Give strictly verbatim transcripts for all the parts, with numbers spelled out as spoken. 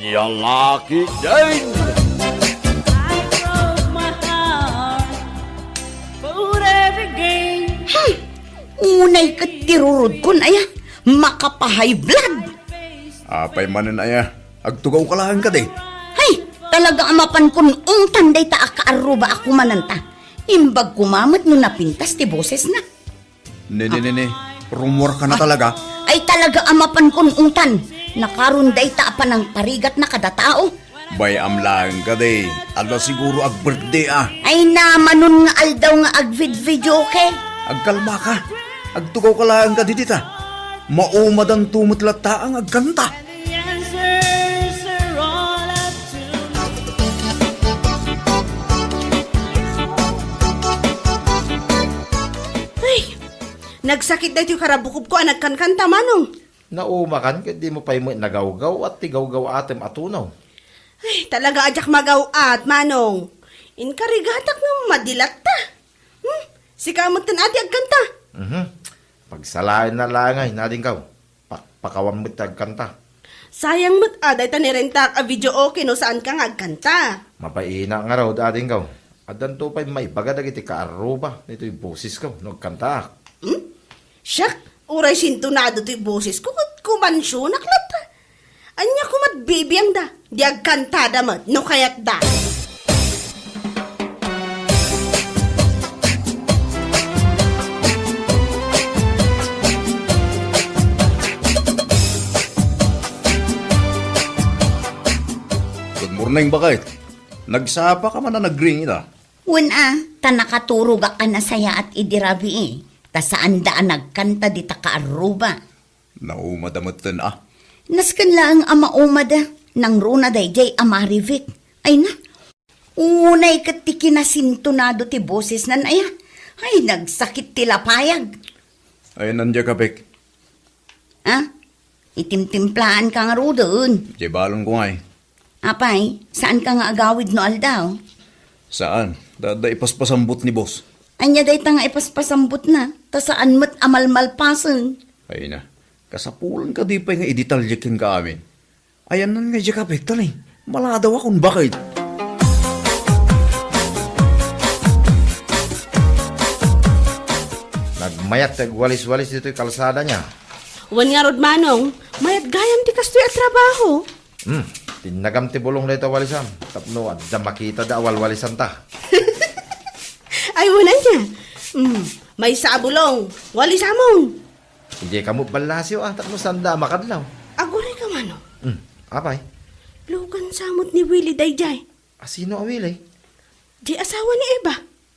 Your lucky day. I broke my heart for every game. Hmm. Unay ket ti rurodkon, aya. Makapa-high blood. Apay manen, aya. Agtugaw ka laeng kadi. Hay, talaga a mapankon ungtan dayta a kaarruba a kumananta. Imbag koma met no napintas ti bosesna. Ne, ne, ne, ne. Rumor ka na talaga? Ay, talaga a mapankon ungtan. Nakaron dayta a panangparigatna kada tao. Bay-am laeng kadi. Adda siguro ag-birthday a. Ay, namanon nga aldaw nga agvid-videoke. Agkalma ka. Agtugaw ka laeng kadi dita. Maumadanto met latta nga agkanta. The answers are all up to Ay, nagsakit daytoy karabukobko a nagkankanta, Manong. Naumakan ket dimo pay met nagawgaw-at ti gawgaw-atem a tunaw. Ay, talaga a diak magaw-at, Manong. Inkarigatak nga madi latta. Hmm? Sika metten a ti agkanta. Mhm. Pagsalaenna laeng ay, nadingkaw. Pakpakawan met ti agkanta. Sayang met a dayta nirentak a videoke no saanka nga agkanta. Mabainak ngarud, adingkaw. Addanto pay maibaga dagiti kaarruba ditoy bosesko no agkantaak. Hmm? Siak, uray sintonado toy bosesko ket kumansionak latta. Ania koma't bibiangda? Di agkantada met no kayatda. Good morning, baket. Nagsapa ka man a nagring ita? Wen a, ta nakaturogak a nasayaat idi rabii, ta saanda a nagkanta dita kaarruba. Naumada metten a. Nasken laeng a maumada, nangruna daydiay a marivit. Ay na, unay ket ti kinasintonado ti bosesnan aya. Ay, nagsakit ti lapayag. Ay, nandiak a, Bek. Ah? Itimtimplaanka ngaruden. Diay balonko ngay. Apay, saanka nga agawid no aldaw? Saan. Adda ipaspasambut ni boss. Ania dayta nga ipaspasambutna? Ta saan met a malmalpasen. Ay na. Kasapulan kadi pay nga idetalye kenka amin. Ayannan nga diak a, Bek, ta ni, maladawakon baket. Nagmayat ti agwalis-walis ditoy kalsada nia. Wen ngarud, Manong, mayat gayam ti kastoy a trabaho. Hmm, tinnagam ti bulong dayta walisam tapno adda makitada a walwalisanta. Ay, wen ania. Hmm, maysa a bulong, walisamon. Idiay kamo ballasyo a tapno saanda a makadlaw. Aguray ka, Manong. Hmm, apay? Lugan sa met ni Willie daydiay. A, sino a Willie? Di asawa ni Eva.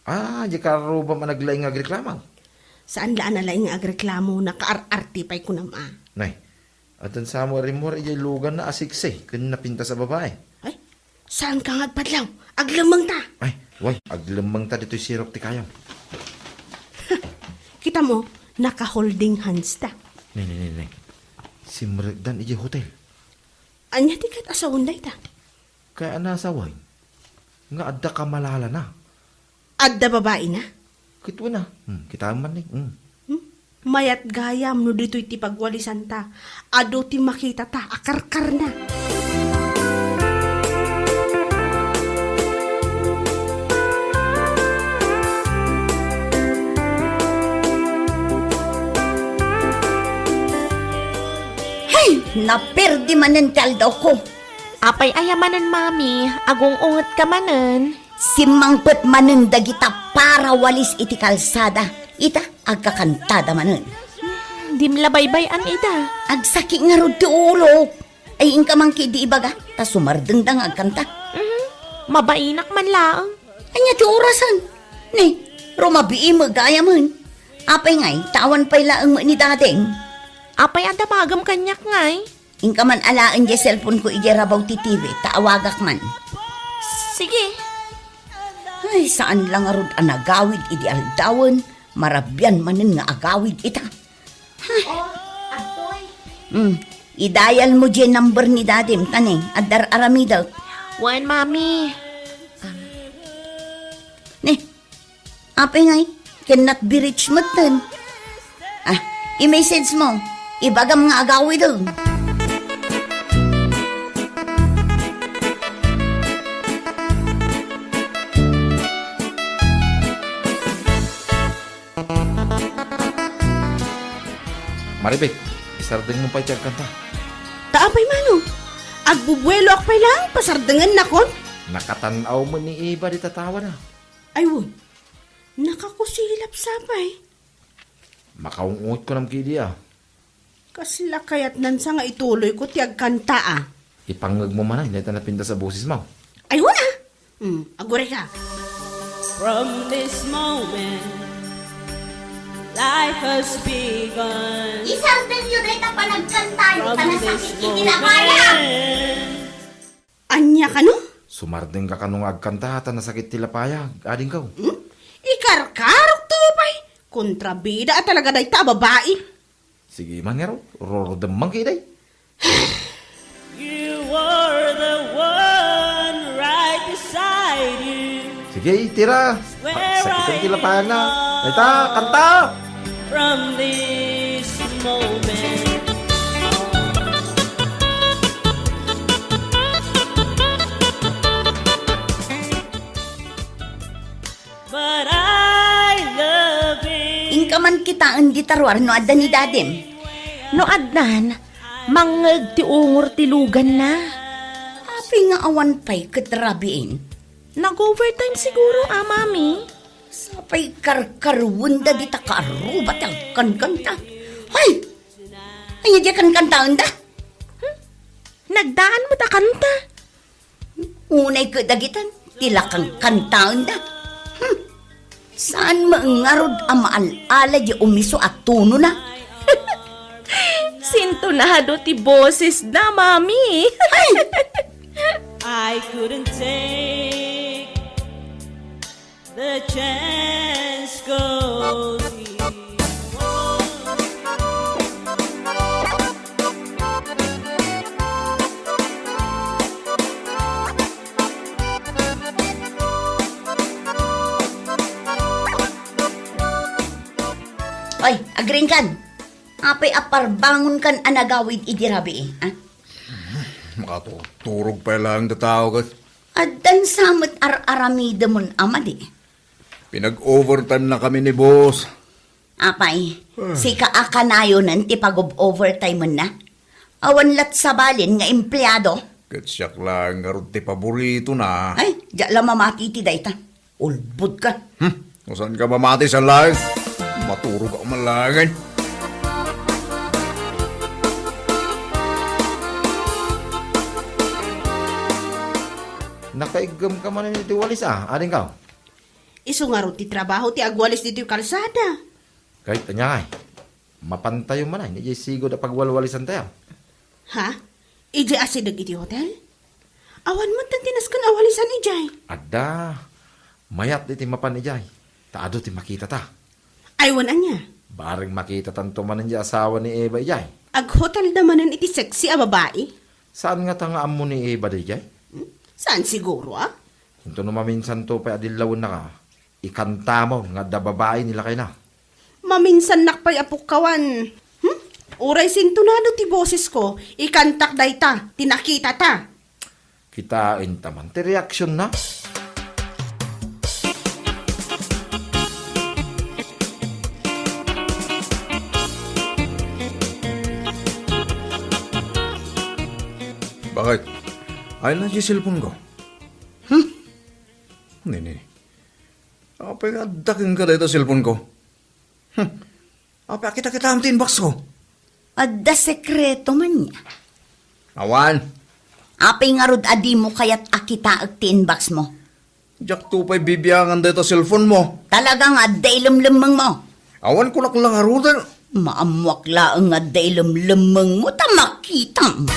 Ah, di karrubam a naglaing nga agreklamo. Saan la a nalaing nga agreklamo, nakaar-arte pay kunam a. Nay, addan sa mo a rimmuar idiay luganna a siksi ken napintas a babai. Ay, saanka nga agpadlaw? Aglemmengta. Ay, way, aglemmengta ditoy sirok ti kayo. Kita mo, naka-holding hands ta. Nay, nay, nay, nay. Simrekdan idiay hotel. Ania ti ket asawen dayta? Kaya a nasawen nga adda kamalalana. Adda babaina? Ket wen a. Hmm, kitaem man ni. Hmm. Hmm? Mayat gayam no ditoy ti pagwalisanta. Adu ti makitata a karkarna. Hay! Naperdi manen ti aldawko. Apay aya manen, Mami? Agung-ungetka manen? Simmangpet manen dagita parawalis iti kalsada. Ita, agkakantada manen. Hmm, dim la baybay-an ida. Agsaki ngarud ti ulok. Ay, inka man ketdi ibaga, ta sumardengda nga agkanta. Mhm. Mabainak man laeng. Ania ti orasen? Ni, rumabii met gayamen. Apay ngay, ta awan pay laeng met ni Dadeng. Apay a damagem kaniak ngay? Inka man alaen diay cellphone ko idiay rabaw ti T V, ta awagak man. Sige. Ay, saan la ngarud a nagawid idi aldawen, marabian manen nga agawid ita. Ay. Oh, Atoy. Hmm, idayal mo diay number ni Dadim, ta ni, adda ar-aramidek. Wen, Mami. Ni, Apay ngay, cannot be reached metten. Ah, i-message mo. Ibagam nga agawiden. Ay, Bek, isardengmo pay ti agkanta. Ta apay, Manong? Agbubueloak pay laeng, pasardengennakon? Nakatan-aw met ni Eva dita tawana. Ay, wen. Nakakusilap sa pay. Makaung-ungotko ngem kadi, a. Kasla kayatnan sa nga ituloyko ti agkanta, a. Ipangngegmo manen dayta napintas a bosesmo. Ay, wen, a. Hmm, agurayka. From this moment, life has begun. Isardengyo dayta panagkantayo, ta nasakit iti lapayag. Ania kano? Sumardengka kano nga agkanta ta nasakit ti lapayag, adingko? Hmm? Ikarkarokto pay. Kontrabida a talaga dayta a babai. Sige man ngarud, rurudem man kadi. You are the one right beside you. Sige, tira. Sakit ti lapayagna. Ita, kanta! From this moment. But I love it. Inka man kitaen dita ruar no adda ni dadim. No addan, mangngeg ti ungor ti luganna. Apay nga awan pay ket rabiin? Nag-overtime siguro, a, Mami. Sapay karkarwenda dita kaaruba ti agkankanta. Hay! Ania diay kankantaenda? Hmm? Nagdaan met a kanta. Unay ket dagitan, ti lakang kantaenda. Hmm. Saan met ngarud a maal-ala diay umiso a tonona? Sintonado ti bosesna, Mami. Ay! I couldn't take the chance 'cause he won't. Oy, agriingkan. Apay a parbangonkan a nagawid idi rabii, a? Makaturog-turog pay laeng ti tao ket. Addan sa met ar-aramidemon a madi. Pinag-overtime na kami ni boss. Apay, ah, sika a kanayonen ti pag-overtime na? Awan lat sabalen nga empleado? Ket siak laeng ngarud ti paboritona. Ay, diak la mamati iti dayta. Ulbodka. Hmm, no saanka mamati sa laeng? Maturogak man laengen. Nakaiggemka manen iti walis, a, adingko? Isu ngarud ti trabaho ti agwalis ditoy kalsada. Ket ania ngay, mapantayo manen idiay sigud a pagwalwalisantayo. Ha? Idiay asideg iti hotel? Awan met ti nasken a walisan idiay. Adda. Mayat iti mapan idiay. Ta adu ti makitata. Ay, wen ania? Bareng makitatanto manen diay asawa ni Eva idiay. Aghotelda manen iti sexy a babai? Saan ngata nga ammo ni Eva daydiay? Hmm? Saan siguro, a? Intono maminsanto pay a dillawennaka, ikantamon nga adda babai ni lakayna. Maminsannak pay a pukkawan. Hmm? Uray sintonado ti bosesko, ikantak dayta, ti nakitata. Kitaenta man ti reaksionna. Bakit? Ay na ti cellphone ko. Hmm? Nini. Apay nga adda kenka dayta cellphone ko? Hmm. Apay a kita-kitaem ti inbox ko? Adda sekreto man nia? Awan. Apay ngarud a dimo kayat a kitaek ti inbox mo? Diakto pay bibiangan dayta cellphone mo. Talaga nga adda ilemlemmeng mo? Awan kunak la ngaruden. Maammoak laeng nga adda ilemlemmeng mo ta makitam.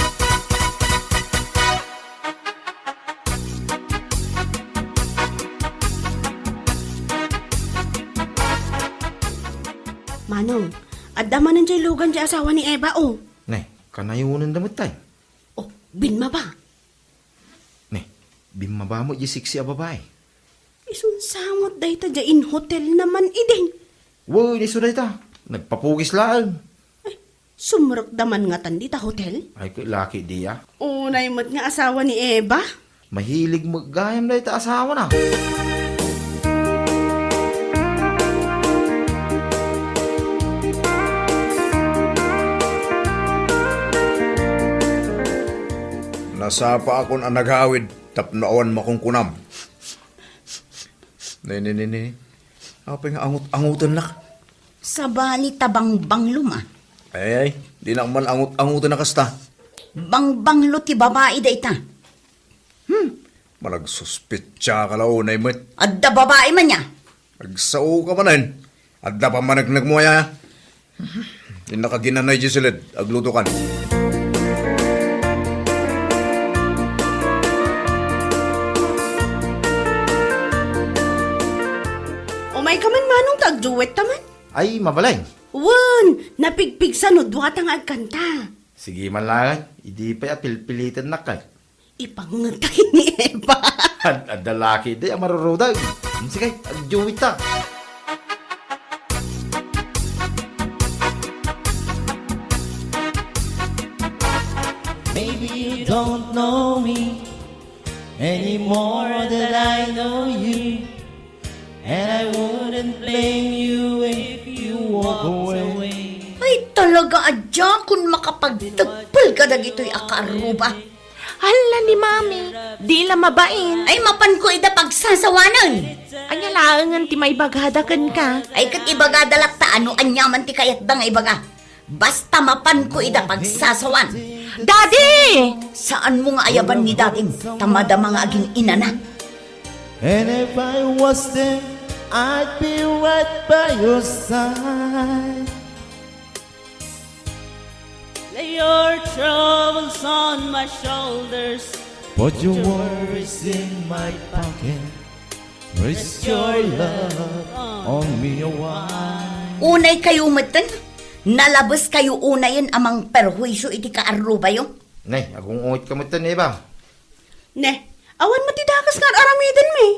Manong, adda manen diay lugan diay asawa ni Eva, o. Ne, kanayonenda met tay. O, bimmaba. Ne, bimmaba met diay sexy a babai. Isun sa met dayta diay in-hotelna man idi. Wen, isu dayta. Nagpapugis laeng. Ay, sumrekda man ngatan dita hotel? Ay, ket laki diay. Unay met nga asawa ni Eva? Mahilig met gayam dayta asawana. Nasapaakon a nagawid tapno awan makunkunam. Ne, ne, ne, ne. Apay nga angut-angutennak? Sabali ta bangbanglo, ma. Ay, ay, dinak man angut-anguten a kasta. Bangbanglo ti babai dayta. Hmm. Managsuspitsa ka la unay met. Adda babai man ya. Agsao ka manen. Adda pammaneknek mo aya. Innak a ginanay Giseled, agluto kan. Umay ka man, manong, ta agduet ta man. Ay, mabalay. Wen, napigpigsa no dua ta nga agkanta. Sige man laeng, idi pay a pilpilitennak kay. Ipangngeg ni Eva. Ad-, adda laki di a marurudeg. Hmm, sige, agduet ta. Maybe you don't know me any more than I know you. And I wouldn't blame you if you walked away. Ay, talaga, adya, kun makapagtagpel ka dagitoy a kaarruba. Hala ni Mami, di la mabain. Ay, mapanko ida pagsasawanen. Ania laengen ti maibagada kenka? Ay, ket ibagada latta no ania man ti kayatda nga ibaga. Basta mapanko ida pagsasawan. Daddy! Saanmo nga ayaban ni dadim, ta madama nga agin-inana. And if I was there, I'd be right by your side. Lay your troubles on my shoulders. Put your worries in my pocket. Rest your love on me a while. Unay kayo metten, nalabes kayo unayen a mangperhuisyo iti kaarrubayo. Nay, agung-ungit ka metten, Eva. Ne, awan met ti dakes nga ar-aramidenmi.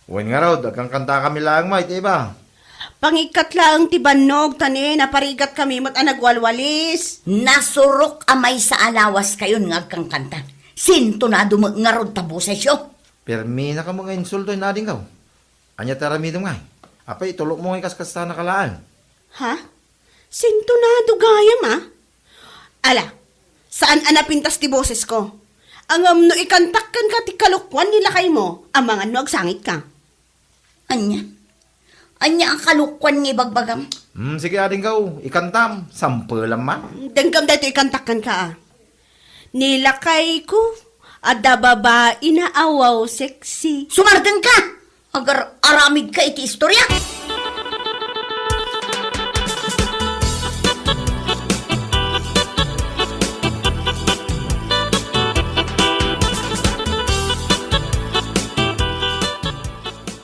Wen ngarud, agkankanta kami laeng met, Eva. Pangikkat laeng ti bannog, ta ne, naparigat kami met a nagwalwalis. Nasurok a maysa a lawas kayon nga agkankanta. Sintonado met ngarud ta bosesyo. Permi na kamo nga insulto, inadingkaw. Ania ti aramidem ngay? Apay, itulokmo nga ikaskastana ka laeng. Ha? Sintonado gayam, a? Ala, saan a napintas ti bosesko. Ngem no ikantak kenka ti kalokuan ni lakaymo, amangan no agsangitka. Ania? Ania a kalokuan nga ibagbagam? Hmm, sige, adingkaw, ikantam, sampelam man. Denggem daytoy ikantak kenka, a. Ni lakayko, adda babaina a wow sexy. Sumardengka! Agar-aramidka iti istorya.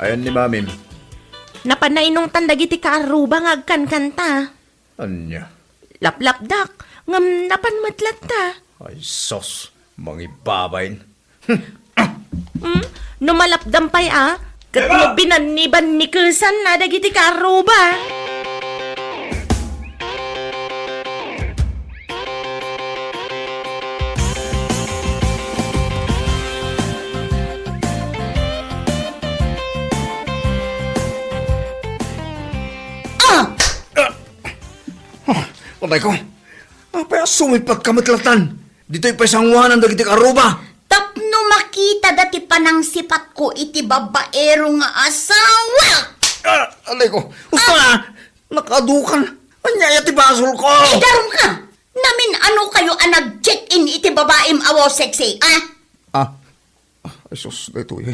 Ayan ni Mamim. Napan nainungtan dagiti kaarruba nga agkankanta. Ania? Laplapdak, ngem napan met latta. Ay, sus, mangibabain. Hmm? No malapdam pay a, ket no binannibannikesan na dagiti kaarruba. Ah! Ah, patay ko. Apay a sumipatka met latan? Ditoy pay sanguanan dagiti kaarruba. Tapno makitada ti panangsipatko iti babaero nga asawa. Ah, alay ko. Usto na. Nakadukan. Ania aya ti basolko? Idarumka. Namin-ano kayo a nag-check-in iti babaem a wow sexy, a? Ah, Ay, sus, daytoy.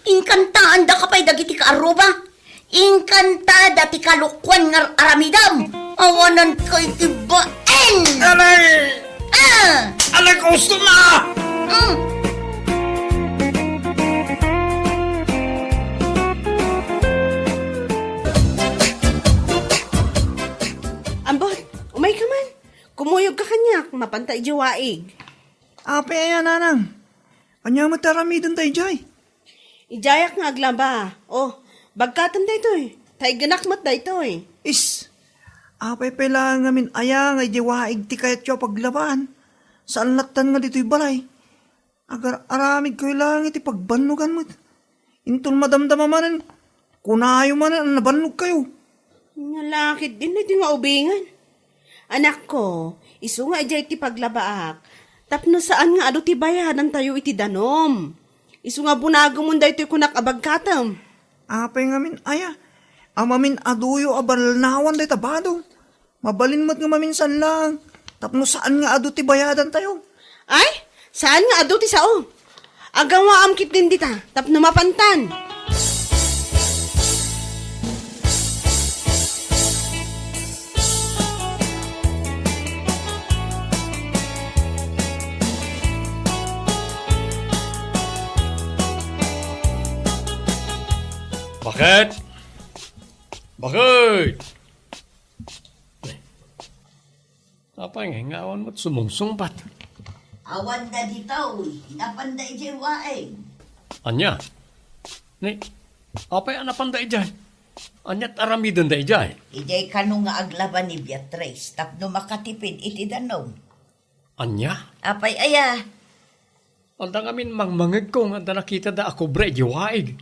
Inkantaandaka pay dagiti kaarruba. Inkantada ti kalokuan nga aramidam. Awanan kay ti baen. Alay! Ah! Alay, gusto na! Mm. Ambot, umay ka man. Kumuyog ka kaniak, mapanta idiay waig. Apay aya, nanang? Ania met aramiden daydiay? Idiayak nga aglaba. Oh, bagkatem daytoy. Taiggenak met daytoy. Is, apay pay laeng ngamin aya nga idiay waig ti kayatyo a paglabaan? Saan lattan nga ditoy balay? Agar-aramidkayo laeng iti pagbannogan met. Inton madamdama manen, kunayo manen a nabannogkayo. Nalakid din iti nga ubingan. Anakko, isu nga idiay ti paglabaak, Tapno saan nga adu ti bayadantayo iti danum. Isu nga bunagumon daytoy kunak a bagkatem. Apay ngamin aya? Amamin aduyo a balnawan dayta bado. Mabalin met nga maminsan lang. Tapno saan nga adu ti bayadantayo. Ay, saan nga adu ti sao? Agawaam ketdin dita, tapno mapantan. Bakit? Bakit? Apay nga, nga awan met sumungsungbat? Awan da ditoy, napanda idiay waig. Ania? Ni, apay a napanda idiay? Ania't aramidenda idiay? Idiay kano nga aglaba ni Beatrice tapno makatipid iti danum. Ania? Apay aya? Adda ngamin mangmangegko nga adda nakitada a kobra idiay waig.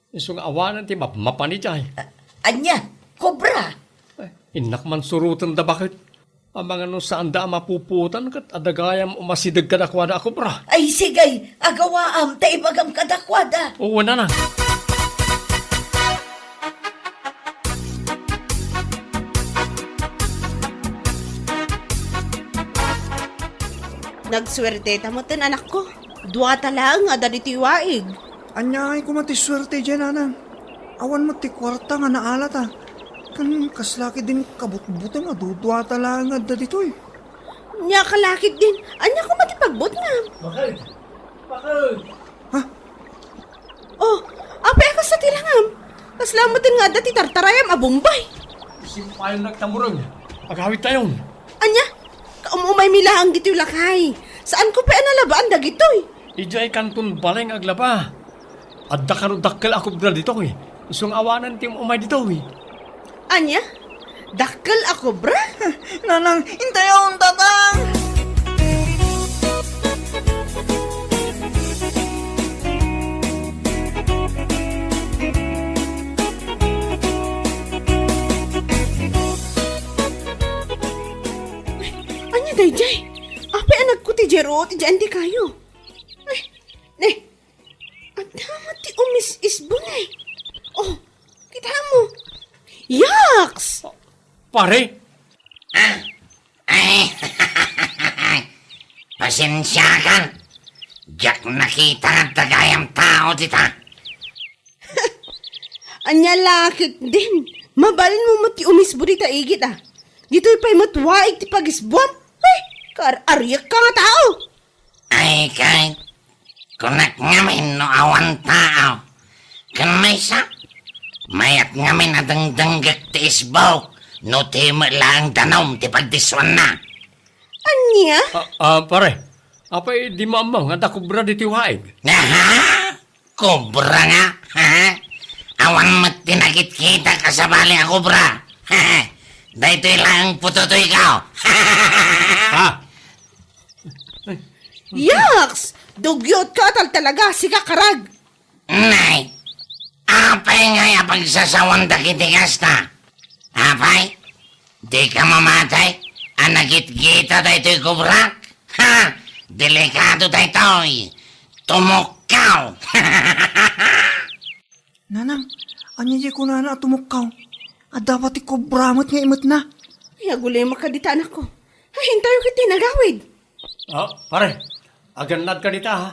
Isu nga awanen ti mapmapan idiay. A-, ania? Kobra? Eh, innak man surotenda bakit? Amangan no saanda a mapupuotan ket adda gayam umasideg kadakuada a kobra. Ay, sige, agawaam ta ibagam kadakuada. Oo, nana. Nagsuerte ta metten, anakko. Duata laeng a adda ditoy waig. Ania ngay koma ti suerte diay, nanang? Awan met ti kuarta nga naalata. Ken kasla ketdin kabutbuteng a duduata laeng nga adda ditoy. Ania ka la ketdin? Ania koma ti pagbutngam? Bakit? Bakit? Ha? Oh, apay a kasta ti langam? Kasla metten nga adda ti tartarayam a Bombay. Simpayon nagtamureng. Agawidtayon. Ania? Kaum-umaymi laeng ditoy, lakay. Saanko pay a nalabaan dagitoy. Idiay kanton balay nga aglaba. Adda kano dakkel a kobra ditoy. Isu nga awanen ti um-umay ditoy. Ania? Dakkel a kobra? Nanang, intayon, tatang! Ania daydiay? Apay a nagkuti diay ruot idiay antikayo? Ay, ne. Adda met ti umis-isbo ne. Oh, kita mo. Yaks! Pare? Ah, ay, pasensiakan. Diak nakita nga adda gayam tao dita. Ania la ketdin? Mabalin mo met ti umisbo dita igid, a. Ditoy pay met waig ti pagisbuam. Ay, kaar-ariak ka nga tao. Ay, kay, kunak ngamin no awan tao. Ken maysa, mayat ngamin a dengdenggek ti isbok no ti met laeng danum ti pagdissuanna. Ania? Ah, ah, pare, apay di maammong adda kobra ditoy waig? Aha? Kobra nga? Ha? Awan met ti nakitkitak a sabali a kobra. Daytoy laeng putotoyko. Ha? Yaks! Dugyot ka tal talaga, sika karag! Nay, apay ngay a pagsasawan dagiti kasta? Apay, dika mamatay a nagitgita daytoy kobra? Ha! Delikado daytoy! Tumukkaw! Nanang, ania diay kunana a tumukkaw? Adda pay ti kobra met nga imetna. Ay, agulemak ka dita, anakko. Ay, intayo ket ti nagawid. Oh, pare, agannad ka dita, ha?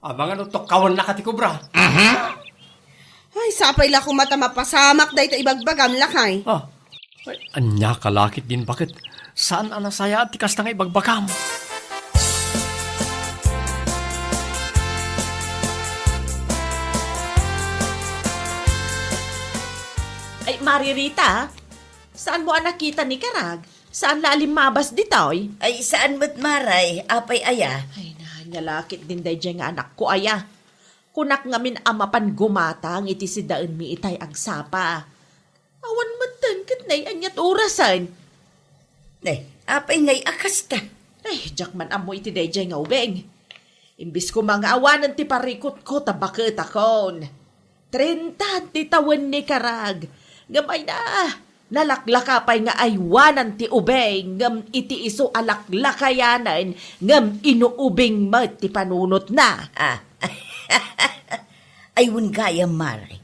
Amangan no tukkawanna ka ti kobra. Mhm. Ay, sapay la koma ta mapasamak dayta ibagbagam, lakay. Ah, ay, ania ka la ketdin, baket saan a nasayaat ti kasta nga ibagbagam? Ay, Mari Rita, saan mo a nakita ni Karag? Saan la a limmabas ditoy? Ay, saan met, Mari. Apay aya? Ay, na, ania la ketdin daydiay nga anakko aya. Kunak ngamin a mapan gumatang iti sidaenmi itay agsapa. Awan metten ket nay aniat orasen. Nay, apay ngay a kasta? Ay, diak man ammo iti daydiay nga ubing. Imbes koma nga awanen ti parikutko ta baketakon. Trenta ti tawen ni Karag. Ngem ay na, Nalaklaka pay nga aywanan ti ubing, ngem iti isu a laklakayanen, ngem inuubing met ti panunotna. Ah. Ay, wen gayam, Mare.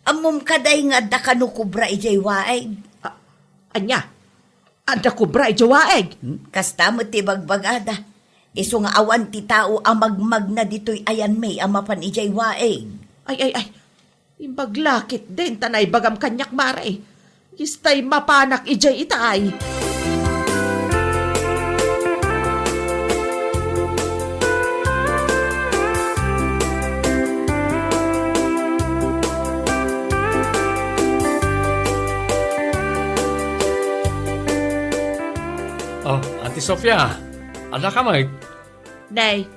Ammom kadi nga adda kano kobra idiay waig? Ah, ania? Adda kobra idiay waig? Hmm? Kasta met ti bagbagada. Isu nga awan ti tao a magmagna ditoy ayanmi a mapan idiay waig. Ay, ay, ay. Imbag la ketdin ta naibagam kaniak, Mare. Istay mapanak idiay itay. Oh, Auntie Sofia, adda ka met? Nay,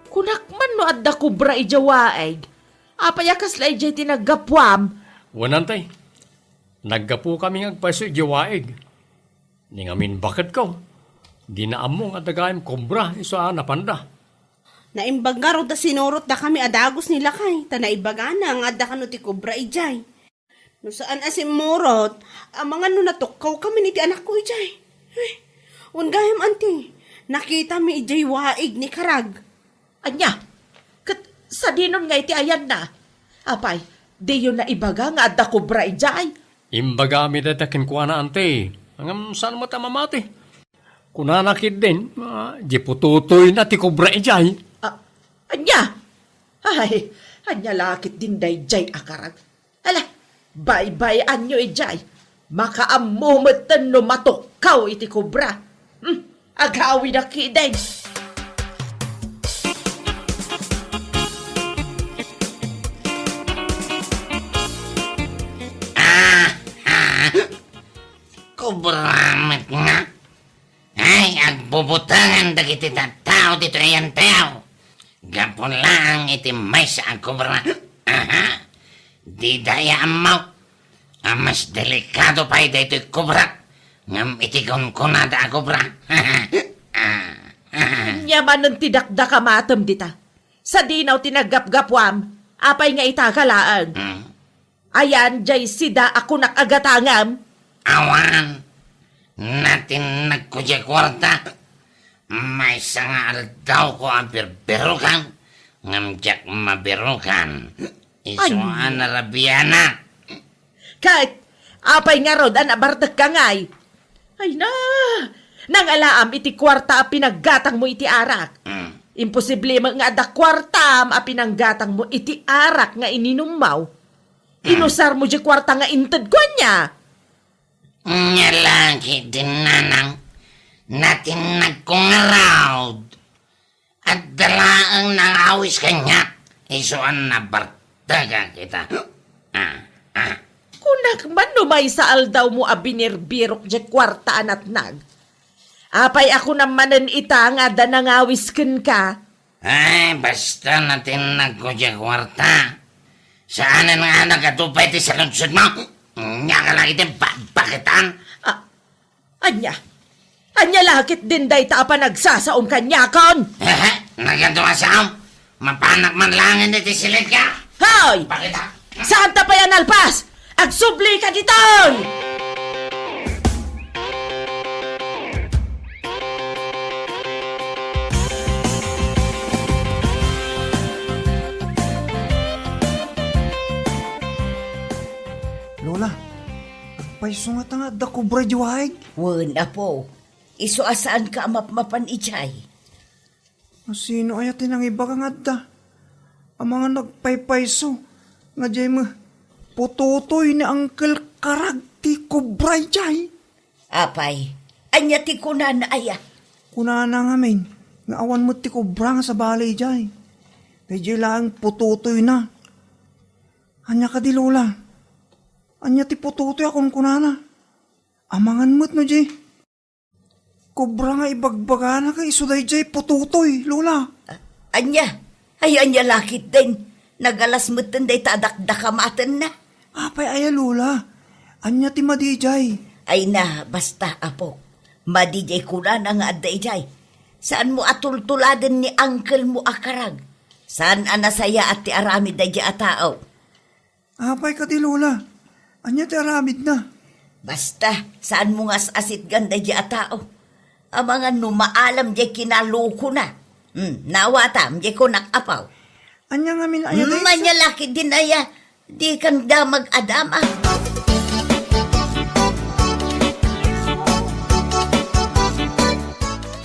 kunak man no adda kobra idiay waig. Apay a kasla idiay ti naggapuam? Wen, Auntie. Naggapu kami nga agpayso idiay waig. Ni ngamin baketko, dina ammo nga adda gayam kobra isu a napanda. Naimbag ngarud a sinurotdakami a dagus ni lakay, ta naibagana nga adda kano ti kobra idiay. No saan a simmurot, amangan no natukkawkamin iti anakko idiay. Ay, wen gayam, Auntie, nakitami idiay waig ni Karag. Ania? Ket sadinon nga iti ayanna? Apay, diyo naibaga nga adda kobra idiay? Imbagami dayta kenkuana, Auntie. Ngem saan met a mamati. Kunana ketdin, ah, di pututoyna ti kobra idiay. Ah, ania? Ay, ania la ketdin daydiay a Karag? Ala, baybay-anyo idiay. Makaammo metten no matukkaw iti kobra. Hmm, agawidak ketdin. Ah, ah. Kobra met nga. Ay, agbubutangan dagiti tattao ditoy ayantayo. Gapu laeng iti maysa a kobra. Aha. Dida aya ammo a mas delikado pay daytoy kobra ngem iti kunkunada a kobra. Ania manen ti dakdakamatem dita? Sadino ti naggapgapuam? Apay nga ita ka laeng? Hmm. Ayan, diay sida a kunak a gatangem? Awan. Natinnagko diay kuarta. Maysa nga aldawko a birbirokan, ngem diak mabirokan. Isu a narabianak. Ket, apay ngarud a nabartekka ngay? Ay na, nangalaam iti kuarta a pinanggatangmo iti arak. Mm. Imposible met nga adda kuartam a pinanggatangmo iti arak nga ininummo. Inusarmo diay kuarta nga intedko, ania? Ania la ketdin, nanang, natinnagko ngarud. Adda laeng nangawis kaniak, isu a nabartekak ita. Ah, ah. Kunak man no maysa aldawmo a binirbirok diay kuarta a natnag. Apay a kunam manen ita nga adda nangawis kenka? Ay, basta natinnagko diay kuarta. Saanen nga nagadu pay ti saludsodmo. Ania ka la iti bakbakitan? Ah, ania? Ania la ketdin dayta a panagsasaom kaniakon? Hehe, nagadu a saom. Mapanak man laeng iti silidka. Hoy! Bakit, ah? Saanta pay a nalpas? Agsubli ka diton! Lola, agpayso ngata nga adda kobra idiay waig? Wen, apo. Isu a saanka a mapmapan idiay. Sino aya ti nangibaga nga adda? Amangan nagpaypayso nga diay met putotoy ni Uncle Karag ti kobra idiay. Apay, ania ti kunana aya? Kunana ngamin nga awan met ti kobra nga sabali idiay. Daydiay laeng putotoyna. Ania kadi, Lola? Ania ti putotoy a kunkunana? Amangan met no di kobra nga ibagbagana ket isu daydiay putotoy, Lola. A-, ania? Ay, ania la ketdin? Nagalas metten dayta a dakdakamatenna. Apay aya, Lola? Ania ti madi idiay? Ay na, basta, apo. Madi diay kunana nga adda idiay. Saanmo a tultuladen ni uncle mo a Karag. Saan a nasayaat ti aramid daydiay a tao. Apay kadi, Lola? Ania ti aramidna? Basta, saanmo nga as-asitgan daydiay a tao. Amangan no maalam diay kinalokona. Hmm, nawatam, diay kunak, apo. Ania ngamin aya, hmm, dayta? Ania la ketdin aya, dikan damag a dama.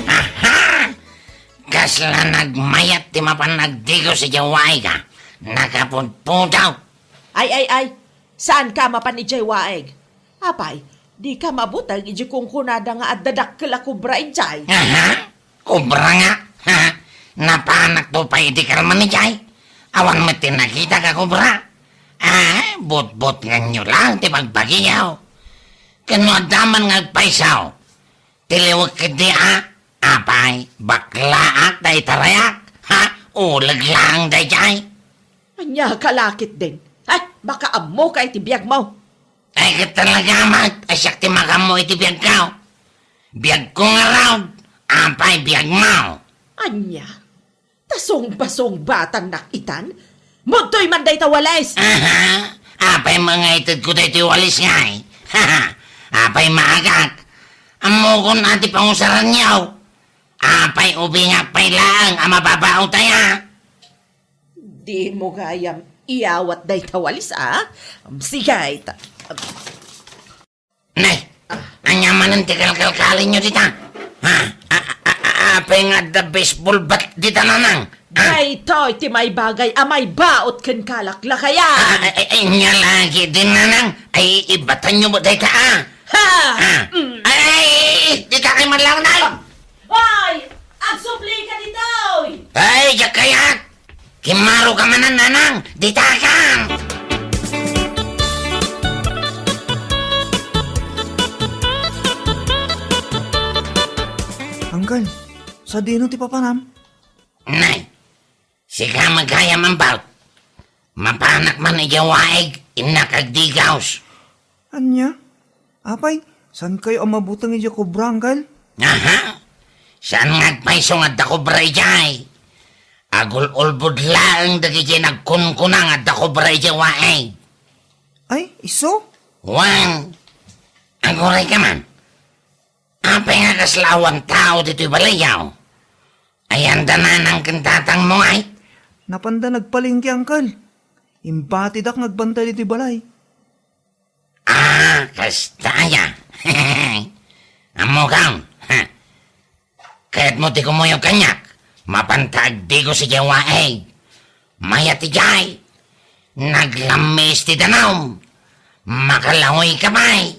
Aha! Kasla nagmayat ti mapan agdigos idiay waig a. Nakapudpudaw. Ay, ay, ay. Saanka a mapan idiay waig? Apay, dika mabuteng idiay kunkunada nga adda dakkel a kobra idiay? Aha! Kobra nga? Ha? Napanakto pay iti kalman idiay? Awan met ti nakitak a kobra. Ah, butbutnganyo laeng ti bagbagiyo. Ken no adda man nga agpayso, tiliwek ketdi a, apay, baklaak ta itarayak, ha? Uleg laeng daydiay. Ania ka la ketdin? Ay, makaammoka iti biagmo. Ay, ket talaga met, a siak ti makaammo iti biagko. Biagko ngarud, apay biagmo. Ania? Ta sungbasungbatannak itan? Mudtoy man dayta walis! Aha! Apay nga itedko daytoy walis ngay? Apay maagak? Ammokon a ti pangusaranyo. Apay ubingak pay laeng a mababaut aya? Dimo gayam iyawat dayta walis, a? Sige, ta-, Nay, ania manen ti kalkalkalinyo dita? Ha? A-, a-, a-, a-, apay nga adda baseball bat dita, nanang? Ha? Daytoy ti maibagay a maibaut ken kalaklakayan. A-, a-, a-, ania la ketdin, nanang? Ay, ibatanyo met dayta, a? Ha? A. Mm. Ay, ay, ay, ay, dita kay man laeng, nay. Ay, agsublika ditoy. Ay, diak kayat. Kimmaroka manen, nanang, ditakan! Angkel, sadino ti papanam? Nay, sika met gayam ambaut. Mapanak man idiay waig, innak agdigos. Ania? Apay, saankayo a mabuteng idiay kobra, angkel? Aha! Saan nga agpayso nga adda kobra idiay? Agul-ulbod laeng dagidiay nagkunkuna nga adda kobra idiay waig. Ay, isu? Wen, agurayka man. Apay nga kasla awan tao ditoy balayyo? Ayanda nanang ken tatangmo ngay? Napanda nagpalengke, angkel. Imbatidak nga agbantay ditoy balay. Ah, kasta aya. Ammokon, ha? Kayatmo ti kumuyog kaniak? Mapanta agdigos idiay waig. Mayat idiay. Naglammis ti danum. Makalaoyka pay.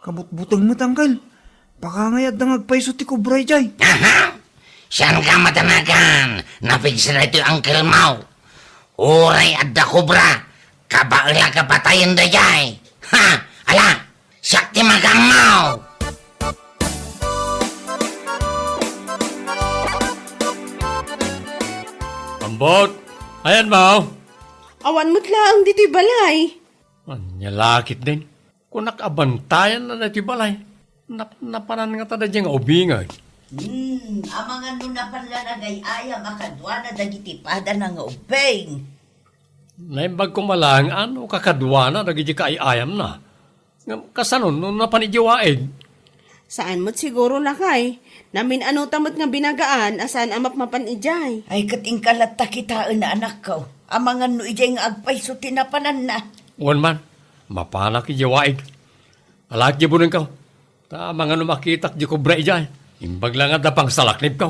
Kabutbuteng met, angkel. Baka ngay adda nga agpayso ti kobra idiay. Aha! Saanka a matanagan. Napigsa daytoy angkelmo. Uray adda kobra, kabaelak a patayen daydiay. Ha! Ala! Siak ti makaammo! Ambot! Ayanmo? Awan met laeng ditoy balay. Ania la ketdin? Kunak a bantayanna daytoy balay. Napnapanan ngata daydiay nga ubingay. Hmm, amangan no napan la nagay-ayam a kaduana dagiti padana nga ubbing. Naimbag koma laeng a no kakaduana dagiti kaay-ayamna. Ngem kasano no napan idiay waig? Saan met siguro, lakay. Namin-anuta met nga binagaan a saan a mapmapan idiay. Ay, ket inka latta kitaen a anakko. Amangan no idiay nga agpayso ti napananna. Wen man, mapanak idiay waig. Alaek diay bunengko. Ta amangan no makitak diay kobra idiay. Imbag la nga adda pangsalaknibko.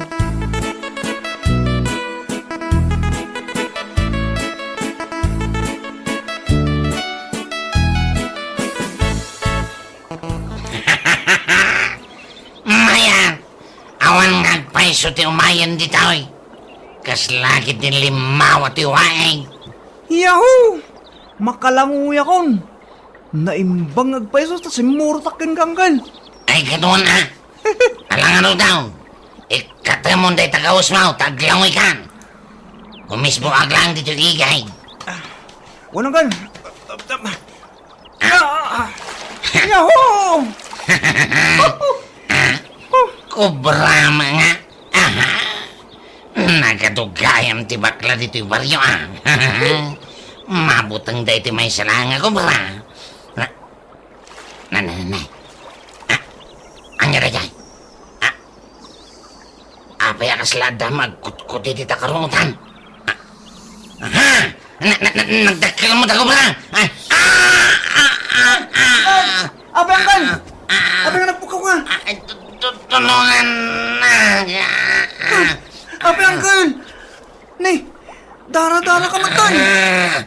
Mayat! Awan nga agpayso ti umayen ditoy. Kasla ketdin limmawa ti waig. Yahoo! Makalangoyakon! Naimbag nga agpayso ta simmurotak kenka, angkel. Ay, kaduan a. Alangan daw. Ikatemon dayta kawesmo ta aglangoykan. Umisboak laeng ditoy igay. Wen, angkel. Ah! Yahoo! Kobra nga. Aha. Nagadugayam ti bakla ditoy baryo, a. Mabuteng daytoy maysa laeng a kobra. Na, na, na, Kasla adda nga agkutkot iti takarutan. Ah, aha! Na, na, na, nagdakkel mo, Dakubra! Ah, ah, ah, ah, ah. Ay, apay, Uncle! Ah, ah. Apay nga nagpukaw ka? Ah, tu-, tu-, tulungan na. Ah, apay, Uncle! Ni, dara-dara ka met. Ah,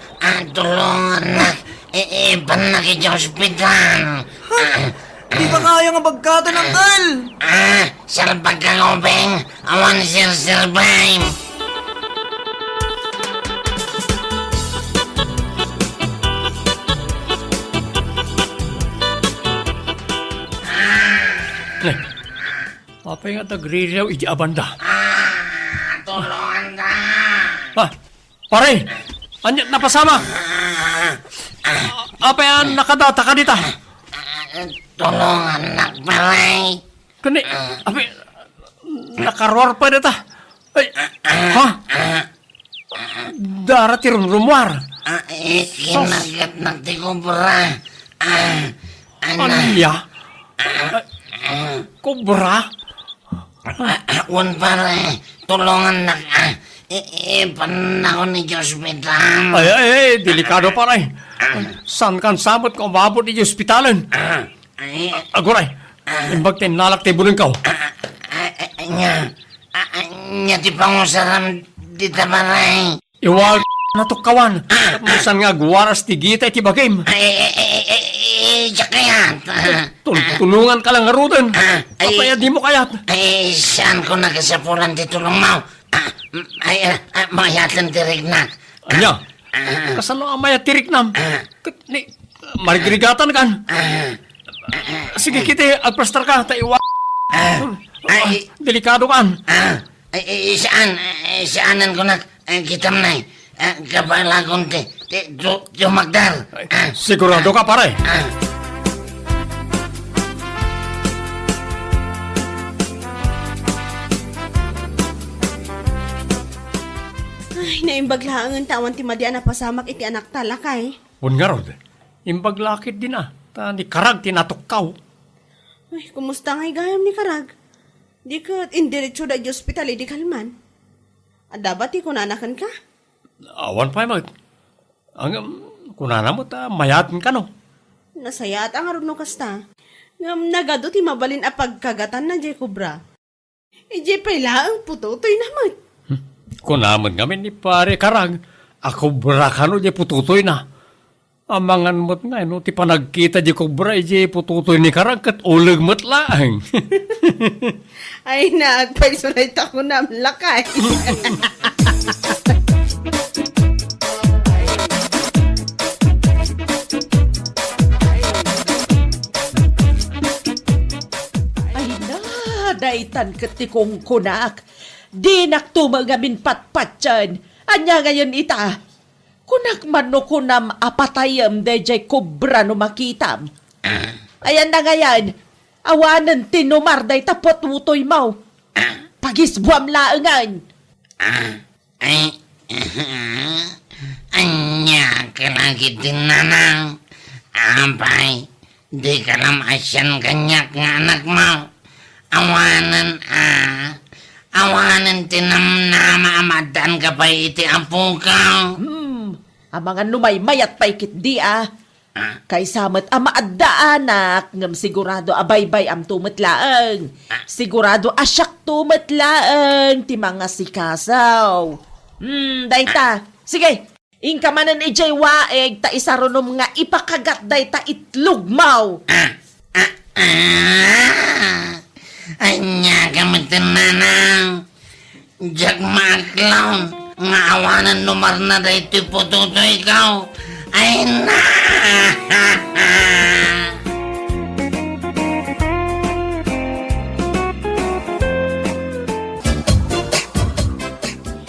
ah, tulungan na. I-, ipan na iti ospital. Ha? Ah, di ba kaya nga bagkatan, Uncle? Ah, salbag ka, Ubing. Awan sir survive. Apay nga tagririaw iti abanda? Ah, tulongan ka! Ah, pare! Aniat a napasamak? Ah, ah, apay a nakadata ka dita? Ah, tulongan na, pare! Kani, apay, nakaruar pay dita? Ay, ha? Dara ti rumrumuar. Ah, eh, sus. Kinagat na ti kobra. Ah, ano? Ania? Ah, ah, kobra? Ah, ah, wen, pare, tulongan na, ah, i-, ipan na ako ni ospital. Ay, ay, ay, delikado, pare. Ah. Saan kan sabot nga umabot iti ospitalen? Ah, ay. Aguray, ah, imbag ti innalak ti bulengko. Ah, ah, ah, ania, ah, ah, ania ti pangusaram dita, pare? Iwag natukkawan. Ah, ah. Tapno saan nga agwaras ti gita iti bagim. Ay, ay, ay, ay, ay, ay, diak kayat. Tul-, tulungan ka lang ngaruden. Ah, ay. Apay a dimo kayat? Ay, saan ko nagasapulan ti tulongmo? Ah, mm, ay, ah, ah, mayaten ti riknak. Ania? Ah. Kasano a mayat ti riknam? Ah. Ket ni, marigrigatankan. Ah. Sige, kiti, agplastar ka, ta iwa-, ah, ay, delikado kan. Ah. Ay, ay, saan? Ay, saanen kunak? Ay, kitam na, eh. Ah, kabalagon ti, ti, du-, dumagdar. Ay, ah, sigurado ka, pare? Ah. Ay, naimbag laengen ta awan ti madi a napasamak iti anakta, lakay. Wen ngarud, imbag la ketdin a, ta ni Karag ti natukkaw. Ay, kumusta ngay gayam ni Karag? Di ket indiretso da iti ospital idi kalman? Adda ba ti kunana kenka? Awan pay met. Ngem, kunana met a mayaten kano. Nasayaat a ngarud no kasta. Ngem nagadu ti mabalin a pagkagatanna diay kobra. Idiay pay laeng putotoyna met. Hmm. Kuna met ngamin ni Pare Karag a kobra kano diay putotoyna. Amangan met nga no ti panagkita diay kobra idiay putotoy ni Karag ket uleg met laeng. Ay, naagpayso dayta kunam, lakay. Ay na, daytan ket ti kungkunak. Dinakto met ngamin patpatien. Ania ngayen ita? Kunak man no kunam a patayem daydiay kobra no makitam. Ayanna ngayen, awanen ti numar dayta putotoymo. Pagisbuam laengen. Ah, ay, ania ka lagi ti nanang? Apay, dika la maasian kaniak nga anakmo? Awanen, a, awanen ti namnama a maaddaanka pay iti apoka. Hmm, amangan no maymayat pay ketdi a. Ah. Kaysa met a maaddaanak, ngem sigurado a baybay-amto met laeng. Ah. Sigurado a siakto met laeng ti mangasikaso. Hmm, dayta. Ah. Sige, inka manen idiay waig ta isarunom nga ipakagat dayta itlogmo. Ah, ah, ah. Ania ka met, nanang? Diak maaklon nga awanen numarna daytoy putotoyko. Ay na!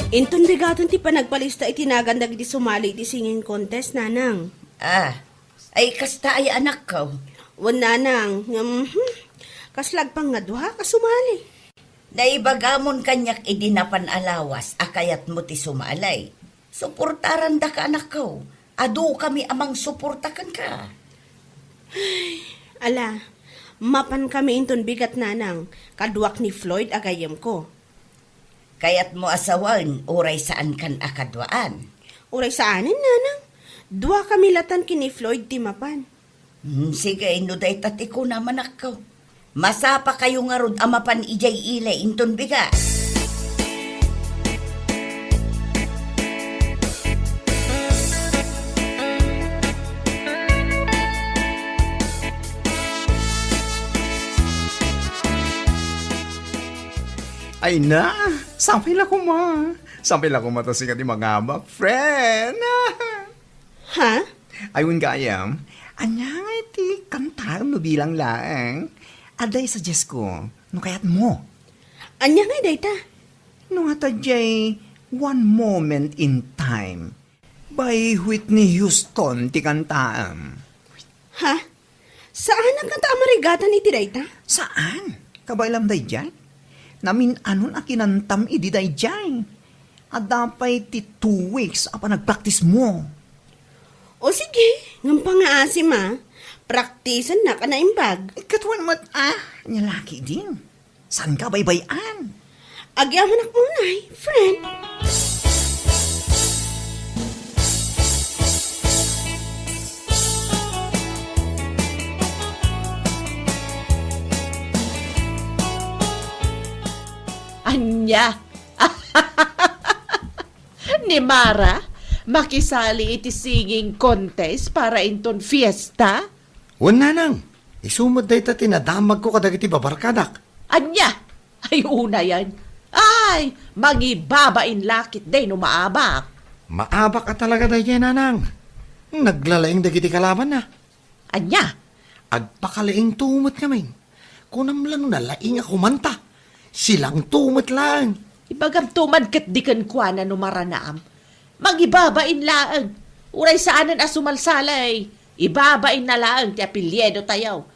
Inton bigaten ti panagpalista iti nagan dagiti sumali iti singing contest, nanang. Ah, ay kasta ay anakko. Wen, nanang, ngem, hmm, kasla agpangngaduak a sumali. Naibagamon kaniak idi napan a lawas a kayatmo ti sumali. Suportarandaka, anakko. Adukami a mangsuporta kenka. Ala, mapankami inton bigat, nanang, kaduak ni Floyd a gayyemko. Kayatmo a sawen, uray saankan a kaduaan? Uray saanen, nanang. Duakami latan ken ni Floyd ti mapan. Hmm, sige, no dayta ti kuna, manakko. Masapakayo ngarud a mapan idiay ili inton bigat. Ay na, sapay la koma. Sapay la koma ta sika ti mangabak, friend. Ha? Ay, wen gayam, ania nga iti kantaem no bilang laeng? Adda isuggest ko, no kayatmo. Ania nga dayta? No nga ta jay One Moment in Time by Whitney Houston ti kantaem. Ha? Saanak ngata a marigatan iti dayta? Saan? Kabaelam daydiay? Namin-anon a kinantam idi daydiay. Adda pay ti two weeks a panagpraktismo. O sige, ngem pangngaasim a. Praktisennak a naimbag. Ket wen met a, nia la ketdin. Saanka a baybay-an? Agyamanak unay, friend. Ania? Ni Mara, makisali iti singing contest para inton fiesta? Wen, nanang, isu met dayta ti nadamagko kadagiti babarkadak. Ania? Ay, unayen. Ay, mangibabain la ketdi no maabak. Maabak a talaga daydiay, nanang. Naglalaing dagiti kalabanna. Ania? Agpakalaingto met ngamin. Kunam la no nalaing a kumanta. Silangto met laeng. Ibagamto man ketdi kenkuana no maranaam. Mangibabain laeng. Uray saanen a sumalsalay. Ibabainna laeng ti apelyidotayo.